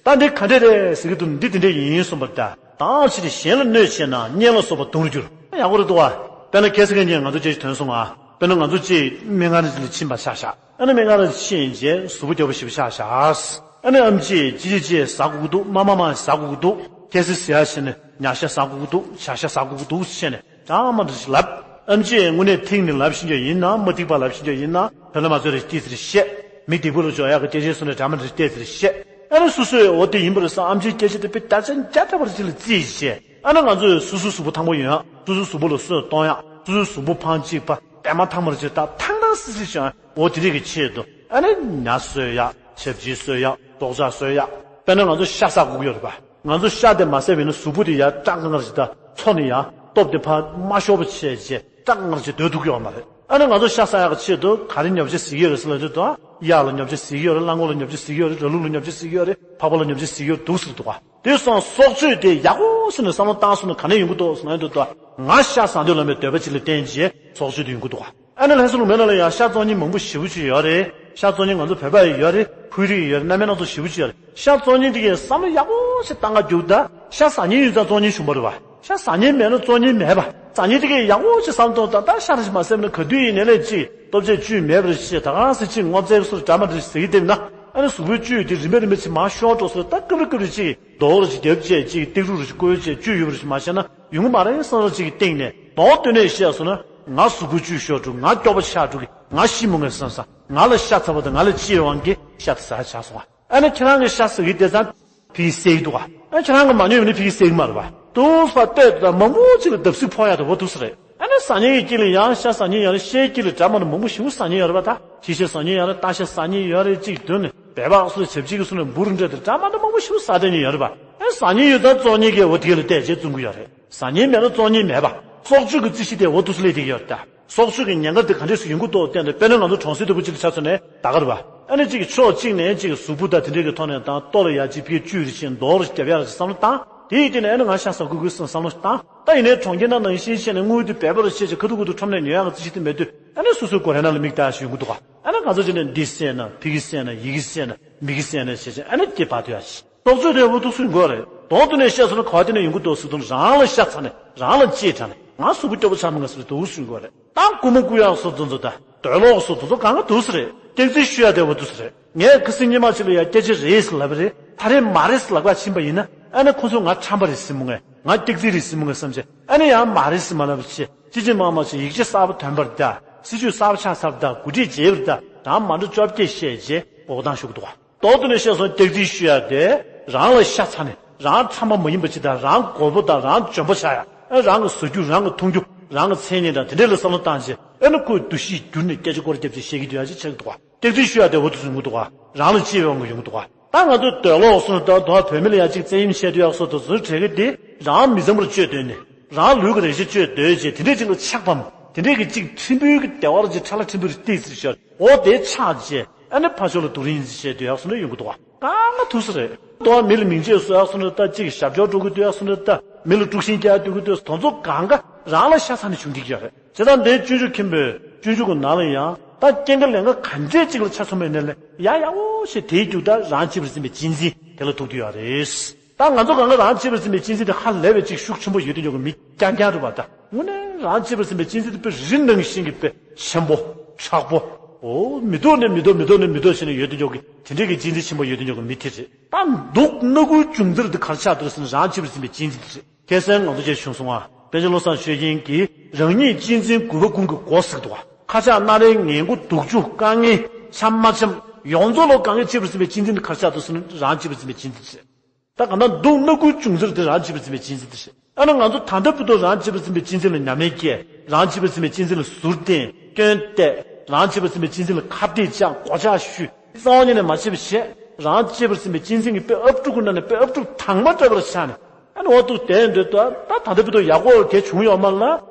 ད་འདི་ག་འདྲ་རེད་ཟེར་གི་འདུག་འདི་དེ་འདྲ་ཡིན་གསུངས་པ་ད་དང་ཕྱིར་གཞན་ལ་གནོད་བྱས་ན་གཉེན་ལ་སོགས་པ་དུང་རུ་འགྱུར། ཡག་པོ་རེད་འདུག་བ། དཔེར་ན་ཁ་སང་ཁ་ཉིན་ང་ཚོ་ཅིག་ཐོན་སོང་ང་། དཔེར་ན་ང་ཚོ་ཅིག་སྨན་ཁང་རེ་ཅིག་ལ་ཕྱིན་པ་ཆ་བཞག་ཨ་ནི་སྨན་ཁང་རེ་ཕྱིན་རྗེས་གཟུགས་པོ་སྐྱོ་པོ་ཞེ་པོ་ཆགས་བཞག་ཨ་ནི་ཨམ་ཆིས་ཅི་ཅི་ཅི་ཟ་དགོས་ཀྱི་འདུག་མ་མ་མ་ཟ་དགོས་ཀྱི་འདུག་ཁ་སི་ཟ་ཡ་བྱས་ནས་ཉ་ཤ་ཟ་དགོས་ཀྱི་འདུག་ཇ་ཤ་ཟ་དགོས་ཀྱི་འདུག་བྱས་ནས་འདྲ་མ་འདྲ་ཞིག་ལབ། ཨམ་ཆིས་དངོས་གནས་ཐིག་ནས་ལབ་ཤེས་ཀྱི་ཡིན་ན་མ་ཐིག་པ་ལབ་ཤེས་ཀྱི་ཡིན་ན་དོན་ལ་མ་ཚོད་རེ་ཏིས་རེ་བཤད། མི་སྡིག་པོ་ལ་འཇོག་ཡག་གི་སྐད་ཆའི་སོ་ནས་འདྲ་མ་འདྲ་ཏིས་རེ་བཤད། ཨ་ནི་སོ་སོས་འོ་དེ་ཡིན་པ་རེད་བསམ་ཨམ་ཆིའི་སྐད་ཆ་དེ་དཔེ་བརྡ་ཆད་བརྒྱ་ཕྲག་པར་ཅིག་ལ་བརྩིས་བྱས། ཨ་ནི་ང་ཚོས་སོ་སོའི་གཟུགས་པོ་ཐང་པོ་ཡོང་ཡག་སོ་སོའི་གཟུགས་པོ་ལ་སོས་གཏོང་ཡག་སོ་སོའི་གཟུགས་པོ་ཕང་གཅིག་པ་པད་མ་ཐང་མར་ཅིག་ད་ཐང་ཐང་སི་སི་བྱུང་ཡག་འོ་དེ་རིགས་ཀྱི་ཆེད་དུ། ཨ་ནི་ཉ་གསོད་ཡག་ཆབ་ཆི་གསོད་ཡག་སྲོག་ཆགས་གསོད་ཡག་དཔེར་ན་ང་ཚོ་ཤ་ཟ་དགོས་ཀྱི་ཡོད་རེད་པ། ང་ཚོ་ཤ་དེ་མ་བཟས་པ་ཡིན་ན་གཟུགས་པོ་དེ་ཡར་སྐྲག་ངར་ཞིག་དང་ཚོ་ནས་ཡར་སྟོབས་དེ་ཕར་མ་ཤོར་བ་བྱས་རྗེས་སྐྲག་ངར་ཞིག་སྡོད་ཐུབ་ཀྱི་ཡོད་མ་རེད། ཨ་ནི་ང་ཚོ་ཤ་ཟ་ཡག་གི་ཆེད་དུ་ག་རེ་ཉོ་ཆ་ཟེར་གྱི་ཡོད་རེད་ཟེར་ལབ་དུས་དང་གཡག་ལ་ཉོ་ཆ་ཟེར་གྱི་ཡོད་རེད། གླང་གོག་ལ་ཉོ་ཆ་ཟེར་གྱི་ཡོད་རེད། ར་ལུག་ལ་ཉོ་ཆ་ཟེར་གྱི་ཡོད་རེད། ཕག་པ་ལ་ཉོ་ཆ་ཟེར་གྱི་ཡོད་རེད་འདུག་ཟེར་འདུག་ག་དེ་སོང་སྲོག་གཅོད་དེ་ཡག་པོ་ཟེར་ནས་བསམ་བློ་བཏང་སོང་ན་ག་ནས་ཡོང་གི་འདུག་ཟེར་ན་འདུག་དང་ང་ཤ་ཟ་འདོད་ལ་མེད་འདོད་པ་ཅིག་ལ་བརྟེན་རྗེས་སྲོག་གཅོད་དེ་ཡོང་གི་འདུག་ག་ཨ་ནི་ལྷ་ས་ལུང་མེད་ན་ལ་ཡང་ཤ་བཙོང་མཁན་མང་པོ་ཞེ་པོ་ཅིག་ཡོད་རེད། ཤ་བཙོང་མཁན་ང་ཚོ་བོད་པ་ཡི་ཡོད་རེད། ཧུའེ་རི་ཡི་ཡོད་རེད། གནམ་མེད་ན་ཚོ་ཞེ་པོ་ཅིག་ཡོད་རེད། ཤ་བཙོང་མཁན་དེ་གས་བསམ་བློ་ཡག་པོ་ཞིག་བཏང་ག་རྒྱུག་ད་ཤ་ཟ་མཁན་ཡོད་ཙང་བཙོང་མཁན་བྱུང་བ་རེད་བ། ཤ་ཟ་མཁན་མེད་ན་བཙོང་མཁན་མེད་པ། ཟ་མཁན་དེ་གས་ཡག་པོ་ཞིག་བསམ་གཏོང་ད་ད་ཤ་རེ་ཞིག་མ་བཟས་ན་ག་དུས་ཡིན་ནའི་ལས་ཅིག་སྟོབས་ཆེ་བཅུད་མེད་པ་རེད་ཤེས་ད་གང་སྲིད་ཅིག་སྔོ་ཚལ་སོར་འདྲ་མ་རེད་ཟེར་གི་དེ་ན་ཨ་ནི་གཟུགས་པོའི་བཅུད་དེ་རིམ་པས་རིམ་པས་ཅིག་མར་ཤོར་འགྲོ་སོང་ད་སྐབས་རེ་སྐབས་རེ་ཅིག་རྡོག་རེ་ཞིག་རྒྱབ་བྱས་ཅིག་ཏིག་རུ་རེ་ཞིག་བརྐོས་བྱས་བཅུད་ཡོད་པ་རེ་ཞིག་མ་བཤད་ན་ཡོང་གི་མ་རེད་བསམ་བློ་ཅིག་གི་སྟེང་ནས་དོན་དངོས་གནས་བཤད་སོང་ན་ང་གཟུགས་པོ་བཅུད་ཤོར་འགྲོ། ང་སྐྱོ་པོ་ཆགས་འགྲོ་གི། ང་ཤི་མི་ངེས་བསམ་ས། ང་ལ་ཤ་ཚ་བ་དང་ང་ལ་ལྕི་བའི་དབང་གིས་ཤ་དེ་ཟ་ཆགས་སོང་བ། ཨ་ནི་ཁྱེད་རང་གི་ཤ་ཟ་གི་དེ་ཙང་ཕ་གི་བསད་ཀྱི་འདུག་ག་ཨ་ཁྱེད་རང་གི་མ་ཉོས་ཡོད་ན་ཕ་གི་བསད་ཀྱི་མ་རེད་བ། དུས་ཚོད་ལྟོས་དང་མང་པོ་ཅིག་ལ་བརྡབ་གསིག་ཕོག་ཡག་དེ་འོ་འདུག་ས་རེད། ཨ་ནི་ཟ་མཁན་གྱི་དཀྱིལ་ལ་ཡང་ཤ་ཟ་མཁན་ཡང་རེད། ཤའི་དཀྱིལ་ལ་འདྲ་མ་འདྲ་མང་པོ་ཞེ་པོ་ཟ་མཁན་ཡོད་རེད་པ། ད་ཁྱི་ཤ་ཟ་མཁན་ཡང་རེད། རྟ་ཤ་ཟ་མཁན་ཡོད་རེད། གཅིག་དོན་ནི་བལ་པ་སོགས་བྱབ་ཅིག་གི་སོ་ནས་འབུ་རུ་འདྲ་དེ་འདྲ་མ་འདྲ་མང་པོ་ཞེ་པོ་ཟ་བསྡད་མཁན་ཡོད་རེད་པ། ཨ་ནི་ཟ་མཁན་ཡོད་ཙང་བཙོང་མཁན་གྱིས་འོ་དེ་ལ་བལྟས་བྱས་བཙོང་གི་ཡོད་རེད། ཟ་མཁན་མེད་ན་བཙོང་མཁན་མེད་པ། སྲོག་གཅོད་ཀྱི་རྩིས་གཞི་དེ་འོ་འདུག་སེ་སླེབས་བསྡད་ཀྱི་ཡོད་རེད་ད། སྲོག་གཅོད་ཀྱི་ཉེན་ཁ་དེ་ག་འདྲས་སེ་ཡོང་གི་འདུག་བལྟས་ནས་དཔེར་ན་ང་ཚོ་གྲོང་གསེབ་ལྟ་བུ་ཅིག་ལ་ཆ་མཚོན་ནས་ད་ག་རེད་པ། ཨ་ནི་གཅིག་གི་ཕྱོགས་གཅིག་ནས་གཅིག་གི་གཟུགས་པོ་དང་དེ་འདྲས་ཀྱི་ཐོག་ནས་དང་ལྟོ་ལ་ཡ་གཅིག་ཕ་གི་བཅུད་རེ་བྱས་རྡོག་རེ་རྒྱབ་ཡག་རེ་བསམ་བློ་བཏང་། དེ་ཡི་སྟེང་ནས་ཨ་ནི་ང་ཤ་ཟ་དགོས་ཀྱི་བསམ་བློ་བཏང་། ད་ཡིན་ནའི་གྲོང་ཁྱེར་ནང་ནང་བཞིན་བྱས་ནས་དངུལ་དེ་འབེལ་པོ་རེ་བྱས་བྱས་ཁ་ཐུག་ཁུ་ཐུག་ཁྲོམ་ནས་ཉོ་ཡག་གི་རྩིས་གཞི་དེ་མེད་དུས་ཨ་ནི་སོ་སོའི་སྒོ་རའི་ནང་ལ་མིག་ལྟ་ཡག་ཞིག་ཡོང་གི་འདུག་ག་ཨ་ནི་ང་ཚོ་བྱས་ནས་འདི་བསད་ན་ཕ་གི་བསད་ན་ཡི་གེ་བསད་ན་མི་གི་བསད་ན་བྱས་བྱས་ཨ་ནི་སྐྱེ་བར་དུ་ཡག་ཞིག་སྲོག་གཅོད་དེ་འོ་འདུག་སེ་ཡོང་གི་རེད། དོན་དུ་ནས་བཤད་སོང་ན་ག་བ་དེ་ནས་ཡོང་གི་འདུག་ཟེར་དུས་རང་ལ་ཤ་ཚ་ནས་རང་ལ་ལྕེ་དྲག་ནས་ང་གཟུགས་པོ་སྐྱོ་པོ་ཆགས་མི་ངེས་ཟེར་འདུག་སེ་ཡོང་གི་རེད། ད་རྐུ་མ་རྐུ་ཡག་སོགས་དེ་ཚོ་ད་འདོད་ལོག་སོགས་དེ་ཚོ་གང་ག་འདུག་སེ་རེད། སྐྱག་རྫུན་ཤོད་ཡག་དེ་འོ་འདུག་སེ་རེད། ངས་ཁ་སང་ཉི་མ་གཅིག་ལ་ཡ་སྐད་ཆ་རེད་ཟེར་ལབ་པ་རེད། ད་རེས་མ་རེད་ཟེར་ལབ་ག་ཕྱིན་པ་ཡིན་ན་ཨ་ནི་ཁོ་ཚོ་ང་ཁྲམ་པ་རེད་ཟེར་མོ་ངས། ང་སྐྱག་རྫུན་རེད་ཟེར་མོ་ངས་བསམ་བྱས་ཨ་ནི་ཡང་མ་རེད་ཟེར་མ་ལབ་བྱས་ཅི་ཅི་མ་མ་བྱས་ཡིག་ཆ་གསར་པ་ཐོན་པར་གདའ། སྲིད་ཇུས་གསར་པ་ཆགས་ཚར་བ་གདའ། འགོ་ཁྲིད་བརྗེ་བར་གདའ། རང་མ་འགྲོ་བཅོ་བརྒྱད་བཤད་རྗེས་འོ་བཏང་ཤོག་གི་འདུག་ག་དོན་དུ་ནས་བཤད་སོང་སྐྱག་རྫུན་ཤོད་ཡག་དེ་རང་ལ་ཤ་ཚ་ནས་རང་ཁྲམ་པ་མ་ཡིན་པ་ཅིག་དང་རང་མགོ་པོ་དང་རང་འཇོན་པོ་ཆགས་ཡག་ཨ་རང་གི་བཟོ་རྒྱུ་རང་གི་མཐོང་རྒྱུ་རང་གི་མཚན་སྙན་དང་དེ་འདྲས་ལ་བསམ་བློ་བཏང་རྗེས་ཨ་ནི་ཁོས་འདུ་ཤེས་བསྒྱུར་ནས་སྐད་ཆ་སྐོར་རྒྱབ་ཅིག་བཤད་ཀྱི་འདུག་ཡག་ཅིག་ཆགས་ཀྱི་འདུག་ག་སྐྱག་རྫུན་ཤོད་ཡག་དེ་འོ་འདུག་སེ་ཡོང་གི་འདུག་ག་རང་ལ་ལྕི་བའི་དབང་གིས་ཡོང་གི་འདུག་ག་ད་ང་ཚོ་འདོད་ལོག་སོང་ད་དོ་བོད་མི་ལ་ཡ་གཅིག་བཙན་གཡེམ་བྱས་དུས་ཡག་སོགས་དུ་ཟུར་བྲལ་གི་དེ་རང་མི་འཚམ་པར་སྤྱོད་འདོད་ནས་རང་ལུས་ཀྱི་རེག་བྱ་སྤྱོད་འདོད་ཅེས་དེ་འདྲས་གཅིག་ལ་ཆགས་པའམ་དེ་འདྲས་ཀྱི་གཅིག་ཕྲན་བུའི་གི་བདེ་བར་གྱི་ཁྲ་ལ་ཕྲན་བུ་རེ་ཏིག་ཙི་ཤོར་འོ་དེ་ཆགས་རྗེས་ཨ་ནི་ཕར་ཕྱོགས་ལ་སྡུག་རིན་བྱས་དུས་ཡག་སོང་ན་ཡོང་གི་འདུག་ག་གང་ག་ཐུག་ས་རེད། དོ་མི་ལ་མིང་ཆད་སོ་ཡག་སོང་ན་ད་གཅིག་ཞབས་ཀྱོག་འགྲོ་གི་འདུག་ཡག་སོང་ན་ད་མི་ལ་དཀྲུག་ཤིང་རྒྱག་འདུག་གི་འདུག་དོ་ཚོ་གང་ག་རང་ལ་ཤ་ཚ་ནས་བྱུང་གི་ཡོད་རེད། བྱས་ཙང་འདིའི་སྤྱོད་འཇུག་མཁན་པོས་སྤྱོད་འཇུག་གི་ནང་ལ་ཡང་ད་རྐྱེན་ངན་ལས་ངན་ག་འདྲས་ཅིག་ལ་ཆ་མཚོན་པ་ཡིན་ན་ལས་ཡ་ཡག་པོ་ཞིག་དེའི་རྒྱུ་ད་རང་གཅེས་པར་འཛིན་པའི་གཅེས་འཛིན་དེ་ལ་ཐུག་གི་ཡོད་རེད། ད་ང་ཚོ་གང་ག་རང་གཅེས་པར་འཛིན་པའི་གཅེས་འཛིན་དེ་ཧ་ལས་པའི་ཅིག་ཤུགས་ཆེན་པོ་ཡོད་དུ་འཇོག་གི་མི་རྐྱང་རྐྱང་རེད་པ། ད་དངོས་གནས་རང་གཅེས་པར་འཛིན་པའི་གཅེས་འཛིན་དེ་དཔེ་རི་ནང་བཞིན་གྱི་དཔེ་ཆེན་པོ་མཁྲེགས་པོ། འོ་མི་ཐུབ་ནས་མི་ཐུབ་མི་ཐུབ་ནས་མི་ཐུབ་བྱས་ནས་ཡོད་དུ་འཇོག་གི་དེ་འདྲའི་གི་གཅེས་འཛིན་ཆེན་པོ་ཡོད་དུ་འཇོག་གི་མི་དེ་རེད། ད་སྡུག་སྣ་དགུའི་འབྱུང་རྩ་དེ་ག་རེ་ཆགས་འདུག་ཟེར་ན་རང་གཅེས་པར་འཛིན་པའི་གཅེས་འཛིན་དེ་རེད། ཁ་སང་ང་ཚོ་བཅས་བྱུང་སོང་ང་། པཎ་ཆེན་བློ་བཟང་ཆོས་རྒྱན་གྱིས་རང་ཉིད་གཅེས་འཛིན་དགུ་པ་ཀུན་གྱི་སྒོ་ཟེར་འདུག་ག་ཁ་ཆག་སྣ་རལ་ངན་དགུ་སྡུག་སྦྱོང་དཀའ་ངལ་འཆམ་མ་འཆམ་ཡོངས་རྫོགས་ལ་གང་གིས་གཅེས་པར་འཛིན་པའི་གཅེས་འཛིན་དེ་ག་རེ་ཆགས་འདུག་ཟེར་ན་རང་གཅེས་པར་འཛིན་པའི་གཅེས་འཛིན་དེ་རེད། ད་གང་ལྟར་སྡུག་སྣ་དགུའི་འབྱུང་རྩ་དེ་རང་གཅེས་པར་འཛིན་པའི་གཅེས་འཛིན་དེ་རེད། ཨ་ནི་ང་ཚོ་ད་ལྟ་བར་དུ་རང་གཅེས་པར་འཛིན་པའི་གཅེས་འཛིན་ལ་ཉམས་ལེན་བསྐྱེད། རང་གཅེས་པར་འཛིན་པའི་གཅེས་འཛིན་ལ་ཟུར་བསྟེན་སྐྱོན་བལྟས། རང་གཅེས་པར་འཛིན་པའི་གཅེས་འཛིན་ལ་ཁ་གཏད་བཅག་སྒོ་ལྕགས་གཞུས། རྩ་བ་ཉིད་ནས་མ་བྱས་པ་བྱས། རང་གཅེས་པར་འཛིན་པའི་གཅེས་འཛིན་གྱི་དཔེ་ཨབ་ཕྲུག་གི་ནང་ནས་དཔེ་ཨབ་ཕྲུག་དྭངས་མ་འདྲ་པོ་ཆགས་ནས། ཨ་ནི་འོ་འདུག་བསྡད་འདོད་དོ། ད་ད་ལྟ་བར་དུ་ཡག་པོ་དེ་བྱུང་ཡོད་མ་རེད་ལ།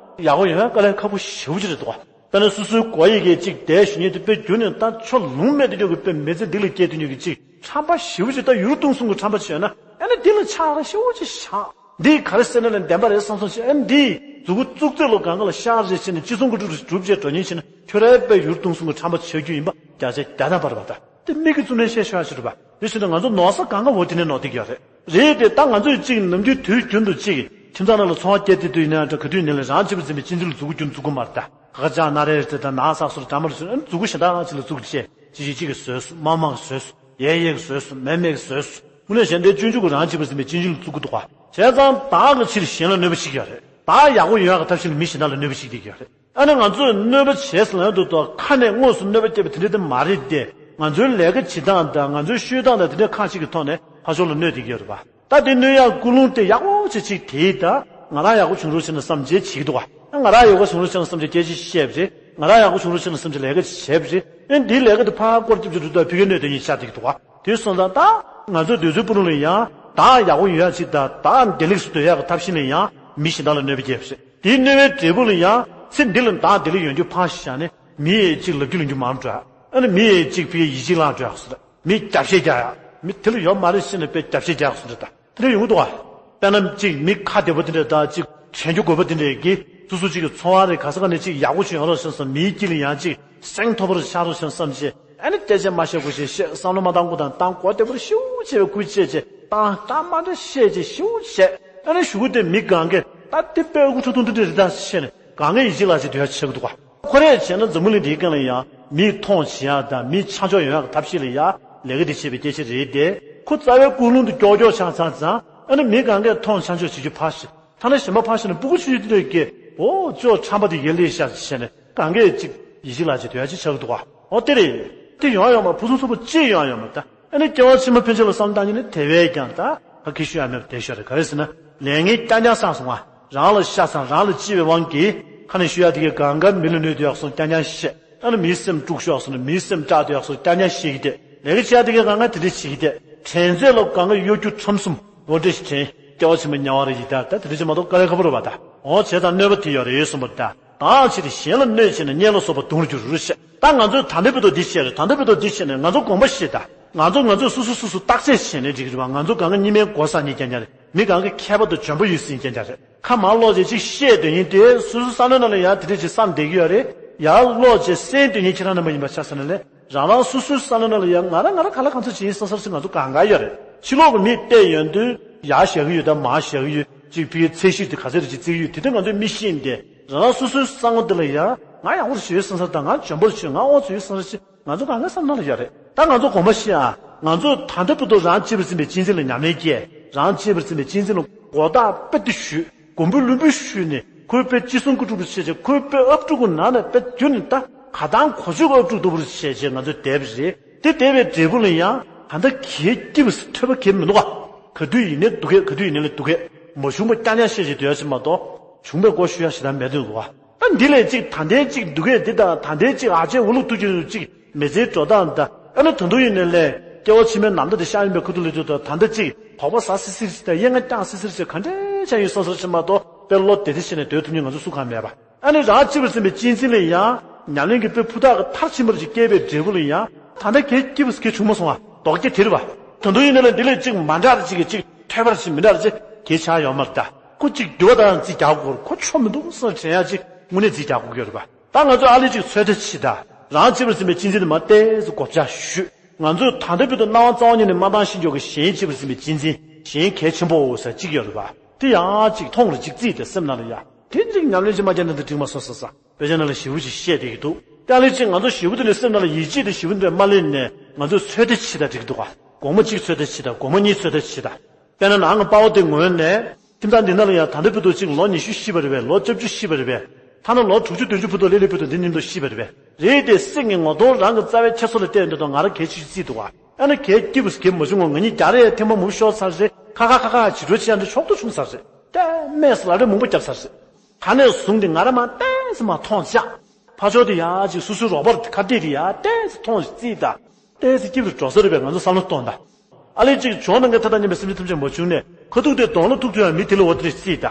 ཡག་པོ་ཡོང་ཡ་དཀའ་ལས་ཁག་པོ་ཞེ་པོ་ཅིག་རེད་འདུག་ག་དཔེར་ན་སོ་སོའི་སྒོ་ཡི་གེ་གཅིག་བསྡད་ཞུ་མཁན་དེ་དཔེ་རྒྱུན་ནས་ད་ཕྱོགས་ལྷུང་མེད་དུ་འཇོག་གི་དཔེ་མི་ཚེ་འདི་ལ་སྐྱེལ་དུ་འཇུག་གི་གཅིག་ཁྲམ་པ་ཞེ་པོ་ཅིག་ད་ཡུལ་སྟོང་གསུམ་གྱི་ཁྲམ་པ་ཅིག་ཡོད་ན་ཨ་ནི་འདི་ལ་ཆགས་ཞེ་པོ་ཅིག་བཞག་འདིས་ག་རེ་ཟེར་ན་ལས་བདེན་པ་རེད་བསམ་སོང་ཞེས་ཨ་ནི་འདིས་མཛུ་གུ་བཙུགས་ཚད་ལོ་གང་ག་ལ་ཤག་རེ་བྱས་ནས་ཅི་གསུང་གི་འགྲུབ་རེ་སྒྲུབ་བྱས་འགྲོ་ཉེན་བྱས་ན་ཁྱོད་རའི་དཔེ་ཡུལ་སྟོང་གསུམ་གྱི་ཁྲམ་པ་ཆགས་རྒྱུ་ཡིན་པ་བརྒྱ་ཆ་བརྒྱ་དང་བར་བ་ད། དེ་མིག་གིས་བཙུམ་ནས་བཤད་ཤོག་ཞུ་རེད་པ། དེ་བྱས་ན་ང་ཚོ་ནོར་ས་གང་ག་འོ་དེ་ནས་ནོར་བསྡད་ཀྱི་ཡོད་རེད། རེད་དེ་ད་ང་ཚོས་གཅིག་ནམ་རྒྱུན་དུས་རྒྱུན་དུ་གཅིག་ཁྱིམ་ཚང་ནང་ལ་ཚོང་བ་སྐྱེལ་དུས་དུས་ཡིན་ན་འདྲ་ག་དུས་ཡིན་ནའི་རང་གཅེས་པར་འཛིན་པའི་གཅེས་འཛིན་ལ་མཛུ་གུ་རྒྱུན་བཙུགས་ཀྱི་མ་རེད་ད། ག་ཅག་སྣ་རལ་དེ་དང་ན་ཚ་སོགས་འདྲ་མ་རེད་ཟེར་ན་མཛུ་གུ་གཞན་དག་ཅིག་ལ་བཙུགས་བྱས་ཅི་ཞིག་གཅིག་གིས་བཟོས་སོང་། མ་མ་གིས་བཟོས་སོང་། ཡས་ཡས་ཀྱིས་བཟོས་སོང་། མས་མས་ཀྱིས་བཟོས་སོང་། དངོས་གནས་གཞན་དོན་སྤྱོད་འཇུག་གི་རང་གཅེས་པར་འཛིན་པའི་གཅེས་འཛིན་ལ་བཙུགས་ཀྱི་འདུག་ག་བྱས་ཙང་བདག་གི་ཕྱིར་གཞན་ལ་གནོད་པ་བྱེད་ཀྱི་ཡོད་རེད། བདག་ཡག་པོ་ཡོང་ཡག་གི་ཐབས་ཤེས་ལ་མི་གཞན་དག་ལ་གནོད་པ་བྱེད་ཀྱི་ཡོད་རེད། ཨ་ནི་ང་ཚོས་གནོད་པ་བྱས་ཟེར་ལབ་འདུག་དོ་ཁ་ནས་དངོས་སུ་གནོད་པ་བསྐྱལ་བ་དེ་འདྲ་དེ་མ་རེད་དེ། ང་ཚོའི་ལས་ཀ་བྱེད་སྟངས་དང་ང་ཚོའི་ཤོད་སྟངས་དང་དེ་འདྲ་ཁག་ཅིག་གི་ཐོག་ནས་ཕར་ཕྱོགས་ལ་གནོད་བསྡད་ཀྱི་ཡོད་རེད་པ། ད་དེ་གནོད་ཡག་ཀུན་སློང་དེ་ཡག་པོ་བྱས་ཅིག་དེའི་ད་ང་རང་ཡག་པོ་བྱུང་རོགས་བྱས་ན་བསམ་བྱས་བྱེད་ཀྱི་འདུག་ག་ང་རང་ཡག་པོ་བྱུང་རོགས་བྱས་ན་བསམ་བྱས་སྐད་ཆ་བཤད་པ་རེད། ང་རང་ཡག་པོ་བྱུང་རོགས་བྱེད་ལ་བསམ་བྱས་ལས་ཀ་ཅིག་བྱས་པ་རེད། ཨེ་འདིའི་ལས་ཀ་དེ་ཕར་སྐོར་སྐྱབས་བཅོལ་འགྲོ་དུས་ཕ་གིའི་གནོད་དོན་ཡིན་ཤག་བསྡད་ཀྱི་འདུག་ག་དེ་སོང་ཙང་ད་ང་ཚོའི་འདོད་ཚུལ་ཕུ་ནུ་ལ་ཡང་བདག་ཡག་པོ་ཡོང་ཡག་ཅིག་དང་བདག་བདེ་ལེགས་སུ་སྡོད་ཡག་གི་ཐབས་ཤེས་ལ་ཡང་མི་གཞན་དག་ལ་གནོད་པ་སྐྱེལ་བ་རེད། དེའི་གནོད་པའི་འབྲས་བུ་ལ་ཡང་ཚེ་འདི་ལ་བདག་བདེ་ལེགས་ཡོང་རྒྱུ་ཕར་བཞག་ནས་མི་ཡི་གཅིག་ལབ་རྒྱུ་ལབ་རྒྱུ་མང་འགྲོ། ཨ་ནི་མི་ཡི་གཅིག་ཕ་གིའི་ཡིད་ཆེས་བརླག་འགྲོ་ཡག་སོ། མི་རྒྱབ་བཤད་རྒྱག་ཡག་མི་དེ་ལ་ཡོད་མ་རེད་ཟེར་ནས་དཔེ་རྒྱབ་བཤད་རྒྱག་ཡག་སོ་འདྲ་ད། དེ་འདྲ་ཡོང་གི་འདུག་ག་དཔེར་ན་གཅིག་མི་ཁ་བདེ་པོ་དེ་འདྲ་དང་གཅིག་དྲན་རྒྱུ་དགོས་པ་དེ་འདྲས་ཀྱིས་སོ་སོ་གཅིག་གི་འཚོ་བ་རེད་ག་ས་ག་ནས་གཅིག་ཡག་པོ་ཅིག་ཡོང་རོགས་བྱས་ཙང་མིའི་དཀྱིལ་ལ་ཡང་གཅིག་སེང་མཐོ་པོ་རུ་ཆགས་རོགས་བྱས་བསམ་བྱས། ཨ་ནི་སྐད་ཆ་མ་བཤད་དགོས་བྱས་བཤད། བསམ་བློ་མ་བཏང་དགོས་དང་བཏང་དགོས། བདེ་པོ་རུ་ཤིའུ་བྱས་པའི་ཁུལ་བྱས་བྱས་བཏང་། བཏང་མ་འདྲ་བཤད་བྱས་ཤིའུ་བྱས། ཨ་ནི་གཞུག་གུ་དེ་མི་གང་གས་ད་དེ་དཔེ་ཨ་ཁུ་ཁྲོ་ཐུང་དེ་འདྲས་རེད་ད་བཤད་ནས་གང་གས་ཡིད་ཆེས་བརླག་བྱས་སྡོད་ཡག་ཆགས་ཀྱི་འདུག་ག་ཁོ་རས་བྱས་ན་འཛམ་བུ་གླིང་འདིའི་སྒང་ལ་ཡང་མིས་མཐོང་བྱེད་ཡག་དང་མིས་ཆ་འཇོག་ཡོང་ཡག་གི་ཐབས་ཤེས་ལ་ཡང་ལས་ཀ་འདི་བྱེད་པའི་སྐད་ཆ་རེད་དེ། ཁོ་རྩ་བའི་ཀུན་སློང་དེ་ཀྱོག་ཀྱོག་ཆགས་ཚར་ཙང་ཨ་ནི་མི་གང་གས་མཐོང་ཆ་འཇོག་བྱེད་རྒྱུ་ཕར་ཞོག་ཐ་ན་གཞན་པ་ཕར་ཞོག་ནས་སྤུ་གུ་ཆུང་ཆུང་དེ་འདྲས་ཀྱིས་འོ་ཅོག་ཁྲམ་པ་དེ་ཡར་སླེབས་ཤག་བྱས་ནས་གང་གས་ཅིག་ཡིད་ཆེས་བརླག་བྱས་སྡོད་ཡག་ཅིག་ཆགས་ཀྱི་འདུག་ག་འོ་དེ་རེད། དེ་ཡོང་ཡག་ཡོད་མ་རེད། ཕུན་སུམ་ཚོགས་པོ་ཅིག་ཡོང་ཡག་ཡོད་མ་རེད་ད། ཨ་ནི་སྐྱེ་བ་ཕྱི་མ་ཕན་ཆད་ལ་བསམ་བློ་བཏང་མཁན་ནི་དེ་བས་ཀྱང་ད་ཁ་ཁྱེར་ཞུ་ཡག་མེད་པ་བསྡད་ཤོག་རེད། ག་རེ་ཟེར་ན་ལས་ངན་རྐྱང་རྐྱང་བསགས་སོང་ང་། རང་ལ་ཤ་ཚ་རང་ལ་ལྕི་བའི་དབང་གིས་ཁ་ནས་ཞུ་ཡག་དེ་གས་གང་ག་མི་ལ་གནོད་དེ་ཡག་སོང་རྐྱང་རྐྱང་བཤད། ཨ་ནི་མིའི་སེམས་དཀྲུག་ཤོག་སོང་ནས་མིའི་སེམས་སྐྲག་དེ་ཡག་སོང་རྐྱང་རྐྱང་བཤད་ཀྱི་བསྡད། ལས་ཀ་བྱེད་ཡག་དེ་གས་གང་ག་དེ་འདྲས་བྱེད་ཀྱི་བསྡད། དྲན་ཚད་ལ་གང་ག་གཡོ་སྒྱུ་ཁྲམ་གསུམ་འོ་འདྲས་ཞིག་དྲན། སྐྱེ་བ་ཕྱི་མ་དམྱལ་བ་རེ་ཡི་དྭགས་ད་དེ་འདྲས་ཅིག་མ་གཏོགས་དཀའ་ལས་ཁག་པོ་རེད་པ་ད། འོ་བྱས་ཙང་གནོད་པ་དེ་ཡོད་རེད་གསུངས་པ་རེད་ད། བདག་ཕྱིར་གཞན་ལ་གནོད་བྱས་ན་གཉེན་ལ་སོགས་པ་དུང་འགྱུར་ཞེས། ད་ང་ཚོས་ད་ལྟ་བར་དུ་འདི་བྱས་རེད། ད་ལྟ་བར་དུ་འདི་བྱས་ནས་ང་ཚོ་དགོངས་པ་བཞེས་དང་། ང་ཚོ་ང་ཚོས་སོ་སོ་སོ་སོ་བརྟག་དཔྱད་བྱས་ནས་འགྲིག་གི་རེད་པ། ང་ཚོ་གང་ག་གཉིས་སྨན་མགོ་ཟ་མཁན་རྐྱང་རྐྱང་རེད། མི་གང་ག་མཁས་པ་དང་འཇོན་པོ་ཡོད་ཟེར་མཁན་རྐྱང་རྐྱང་རེད། ཁ་མར་སློག་བྱས་ཅིག་བཤད་འདོད་མཁན་དེ་སོ་སོའི་བསམ་བློའི་ནང་ལ་ཡང་དེ་འདྲས་ཅིག་བསམ་བསྡད་ཀྱི་ཡོད་རེད། ཡར་སློག་བྱས་གསན་འདོད་མཁན་ཁྱེད་རང་རྣམ་པ་ཡིན་པ་ཆ་བཞག་ན་ལས། རང་རང་སོ་སོའི་བསམ་བློའི་ནང་ལ་ཡང་ང་རང་ང་རང་ག་ལ་གང་འཚམ་བྱེད་ཡིན་བསམ་བསམ་ཟེར་ང་ཚོ་གང་ག་ཡོད་རེད། ཕྱི་ལོགས་ཀྱི་མིས་བལྟས་ཡོང་དུས་ཡར་བཞག་གི་ཡོད་དང་མར་བཞག་གི་ཡོད། ཅིག་ཕ་གིའི་ཚད་གཞི་དེ་ག་ཚད་རེད་ཅིག་བརྩི་གི་ཡོད། དེ་དོན་ང་ཚོས་མི་ཤེས་ནས་རང་རང་སོ་སོའི་བསམ་བློ་དེ་ལ་ཡང་ང་ཡག་པོ་ཞིག་ཡོད་བསམ་ས་དང་ང་འཇོན་པོ་ཞིག་ང་ཨོ་ཙི་ཡོད་བསམ་ས་ཞིག་ང་ཚོ་གང་ག་བསམ་བློ་ལ་ཡོད་རེད། ད་ང་ཚོ་དགོངས་པ་བཞེས་ཨ། ང་ཚོ་ད་ལྟ་བར་དུ་རང་གཅེས་པར་འཛིན་པའི་གཅེས་འཛིན་ལ་ཉམས་ལེན་བསྐྱེད། རང་གཅེས་པར་འཛིན་པའི་གཅེས་འཛིན་ལ་མགོ་བཏགས་དཔེ་དེ་ཞུས། མགོན་པོ་ལུས་པོ་ཞུས་ནས་ཁོའི་དཔེ་ཅི་གསུང་ཀུ་ཀྲུག་པོ་བྱས་བྱས་ཁོའི་དཔེ་ཨབ་ཀྲུག་གི་ནང་ནས་དཔེ་བརྒྱུད་ནས་ད་ག་དང་གོ་ཆོད་ཀྱི་ཨབ་ཀྲུག་ལྟ་བུར་བྱས་བྱས་ང་ཚོ་བསྡད་པ་རེད། དེ་བསྡད་པའི་འབྲས་བུ་ལ་ཡང་ད་ལྟ་གལ་སྐྱིད་པ་ཐོས་པ་གལ་མི་འདུག་ག་ག་དུས་ཡིན་ནའི་སྡུག་སྐད་ག་དུས་ཡིན་ནའི་ལས་སྡུག་སྐད་མ་བྱུང་པ་རྐྱང་རྐྱང་བཤད་བྱས་སྡོད་ཡ་ཞིག་མ་གཏོགས་བྱུང་པའི་སྐོར་ཞུ་ཡ་ཞེ་དྲག་མེད་དུས་འདུག་ག་ད་འདི་ལས་ཅིག་ད་ལྟའི་ཅིག་སྡུག་སྐད་འདི་དང་ད་ལྟའི་ཅིག་ཨ་ཅེ་འུ་ལུ་ཐུག་རྒྱུ་ཅིག་མི་ཚེའི་འགྲོ་སྟངས་དང་ཨ་ནི་ད་དུང་ཡིན་ནའི་ལས་སྐྱེ་བ་ཕྱི་མའི་ནམ་ཟླ་དེ་ཤར་ཡིན་པའི་ཁུ་ཐུག་ལས་དུས་དང་ད་ལྟ་ཅིག་དོགས་པ་ཟ་སི་སི་རེད་དང་ཡེ་ང་བཏང་སི་སི་རེད་ཟེར་ག་འདྲས་ཆགས་ཡོད་བསམ་བསམ་ཞིག་མ་གཏོགས་དཔེ་བློ་བདེ་བདེ་བྱས་ནས་སྡོད་ཐུབ་མཁན་ང་ཚོ་སུ་གང་མེད་པ། ཨ་ནི་རང་གཅེས་པར་འཛིན་པའི་གཅེས་འཛིན་ལ་ཡང་ཉམས་ལེན་གྱི་དཔེ་ཕུ་ཐག་གི་མཐར་ཕྱིན་པར་ཅིག་བསྐྱལ་བའི་འབྲས་བུ་ལ་ཡང་ད་ལྟ་གལ་སྐྱིད་པ་གལ་བྱུང་མ་སོང་བ་དོགས་སྐྱེ་དེ་རེད་པ། ད་དུང་ཡིན་ནའི་ལས་འདི་ལས་ཅིག་མ་འདྲ་ར་ཅིག་གི་ཅིག་ཐོས་པར་ཅིག་མི་འདྲ་ར་ཅིག་གལ་ཆགས་ཡོད་མ་རེད་ད། ཁོ་ཅིག་འགྱུར་བ་དང་རྩིས་རྒྱག་དགོས་ཁོ་ཆོ་མི་འདུག་བསམ་དྲན་ཡ་ཅིག་དངོས་གནས་རྩིས་རྒྱག་དགོས་ཀྱི་ཡོད་རེད་པ། ད་ང་ཚོས་ཨ་ལས་ཅིག་ཚོད་ལྟ་བྱེད་ད། རང་གཅེས་པར་འཛིན་པའི་གཅེས་འཛིན་དེ་མར་ཏོག་ཙམ་བགོ་བཤའ་ཞུས། ང་ཚོས་ད་ལྟ་བར་དུ་སྣང་བ་རྩ་བ་ཉིད་ནས་མ་བཏང་ཤེས་ཀྱོག་གི་གཞན་གཅེས་པར་འཛིན་པའི་གཅེས་འཛིན་གཞན་གལ་ཆེན་པོ་ཟེར་གཅིག་ཡོད་རེད་པ། དེ་ཡང་གཅིག་མཐོང་རུ་གཅིག་བརྩིས་ཏེ་སེམས་ནང་ལ་ཡ། དེ་འདྲའི་ཉམས་ལེན་ཅིག་མ་བརྒྱབ་ན་འདི་འགྲིག་མ་སོང་ཟེར་ས། དཔེ་ཆ་ནང་ལ་ཞེ་པོ་ཅིག་བཤད་བསྡད་ཀྱི་འདུག་དེ་ཨ་ལས་ཅིག་ང་ཚོ་ཞེ་པོ་དེ་ལས་སེམས་ནང་ལ་ཡིད་ཆེས་དེ་ཞེ་པོ་འདྲ་མ་སླེབས་ནས་ང་ཚོས་ཚོད་ལྟ་བྱེད་ད་འགྲིག་འདུག་ག་དགོང་མོ་གཅིག་ཚོད་ལྟ་བྱེད་ད་དགོང་མོ་གཉིས་ཚོད་ལྟ་བྱེད་ད། དཔེར་ན་ནང་གི་དཔའ་བོ་དེ་ངོས་ནས་ཁྱིམ་ཚང་འདི་ནང་ལ་ཡང་ད་ལྟ་བར་དུ་གཅིག་ལོ་ཉི་ཤུ་ཤི་བ་རེད་པས། ལོ་བཅུ་བཅུ་ཤི་བ་རེད་པས། ཐ་ན་ལོ་དྲུག་ཅུ་བདུན་ཅུ་བར་དུ་ལི་ལི་བར་དུ་འདི་མཉམ་དུ་ཤི་བ་རེད་པས། རེད་དེ་སེམས་ཀྱི་ངོ་གདོང་རང་གི་རྩ་བའི་འཁྱེར་སོ་ལ་བལྟས་འདུག་དང་ང་རང་གལ་ཆེ་ཤོས་བརྩིས་འདུག་ག་ཨ་ནི་གལ་སྐྱིད་པོ་གལ་མ་བྱུང་ངོ་ང་གཉིས་རྒྱ་རེ་ཐེངས་མ་མུ་ཤོར་ཚར་རེད། ཁ་ཁ་ཁ་ཁ་བྱི་འགྲོ་བྱེད་ཡ་འདི་ཆོག་ཏུ་བྱུང་ཚར་རེད། ལྟད་མོ་ལབ་རེ་མང་པོ་བརྒྱབ་ཚར་རེད། ད་ནས་བཟུང་སྟེ་ང་རང་མ་ཏོག་ཙམ་མ་མཐོང་ཅག་ཕར་ཕྱོགས་དེ་ཡ་ཅིག་སོ་སོའི་རོགས་པར་ཁ་གཏད་དེ་ཡ་ཏོག་ཙམ་མཐོང་ཅིག་བརྩིས་ད། ཏོག་ཙམ་སྐྱིད་པོ་འགྲོ་ས་རེད་པས་ང་ཚོ་བསམ་བློ་གཏོང་ད། ཨ་ལས་ཅིག་བྱུང་ན་ངས་ཐ་དང་མཉམ་པའི་སེམས་ཅན་ཐམས་ཅད་མ་བྱུང་ནས་ཁ་ཐུག་དེ་གདོང་ལ་ཐུག་ཐུབ་ཡ་མི་དེ་ལ་འོ་དེ་རེ་བརྩིས་ད།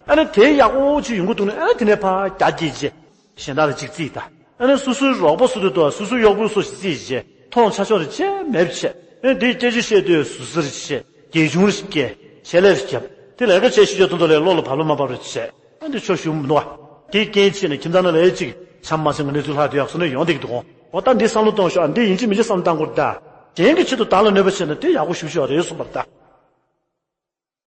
ཨ་ནི་དེ་ཡག་པོ་ཅིག་ཡོང་གི་འདུག་ནས་ཨ་ནི་དེ་ནས་ཕར་རྒྱ་སྐྱེད་རྗེས་གཞན་དག་ལ་ཅིག་བརྩིས་ད། ཨ་ནི་སོ་སོའི་རོགས་པ་སུ་དེ་དོ་སོ་སོའི་གཡོག་པོ་སུ་ཞིག་བརྩིས་རྗེས་མཐོང་ཆ་ཆོག་རེ་བྱས་མེད་བྱས། ཨ་ནི་དེའི་སྐད་ཆ་བཤད་དུས་ཟུར་ཟུར་བྱས་རྒྱལ་ཆུང་རེ་སྐྱེ་ཆེ་ལས་རེ་རྒྱབ་དེ་ལས་ཀ་བྱས་ཤི་ཆོག་དོན་དུ་ལས་བློ་ལ་བབ་ལ་མ་བབ་རེ་བྱས། ཨ་འདི་ཆོ་ཞུ་མི་འདུག་ག་དེའི་རྐྱེན་བྱས་ནས་ཁྱིམ་ཚང་ནང་ལ་ཨེ་ཅིག་བྱམས་མ་སེང་གི་གནས་ཚུལ་ལྷག་དུ་ཡག་སོང་ནས་ཡོང་བསྡད་ཀྱི་འདུག་གོ་འོ་ད་འདི་བསམ་བློ་གཏོང་ཤོག་ཨ་འདི་ཡིན་གཅིག་མིན་གཅིག་བསམ་བློ་བཏང་དགོས་རེད་ད། གཞན་གྱི་ཆེད་དུ་བདག་ལ་གནོད་པ་བྱས་ན་དེ་ཡག་པོ་ཞུ་ཤོག་རེད་གསུངས་པ་རེད་ད།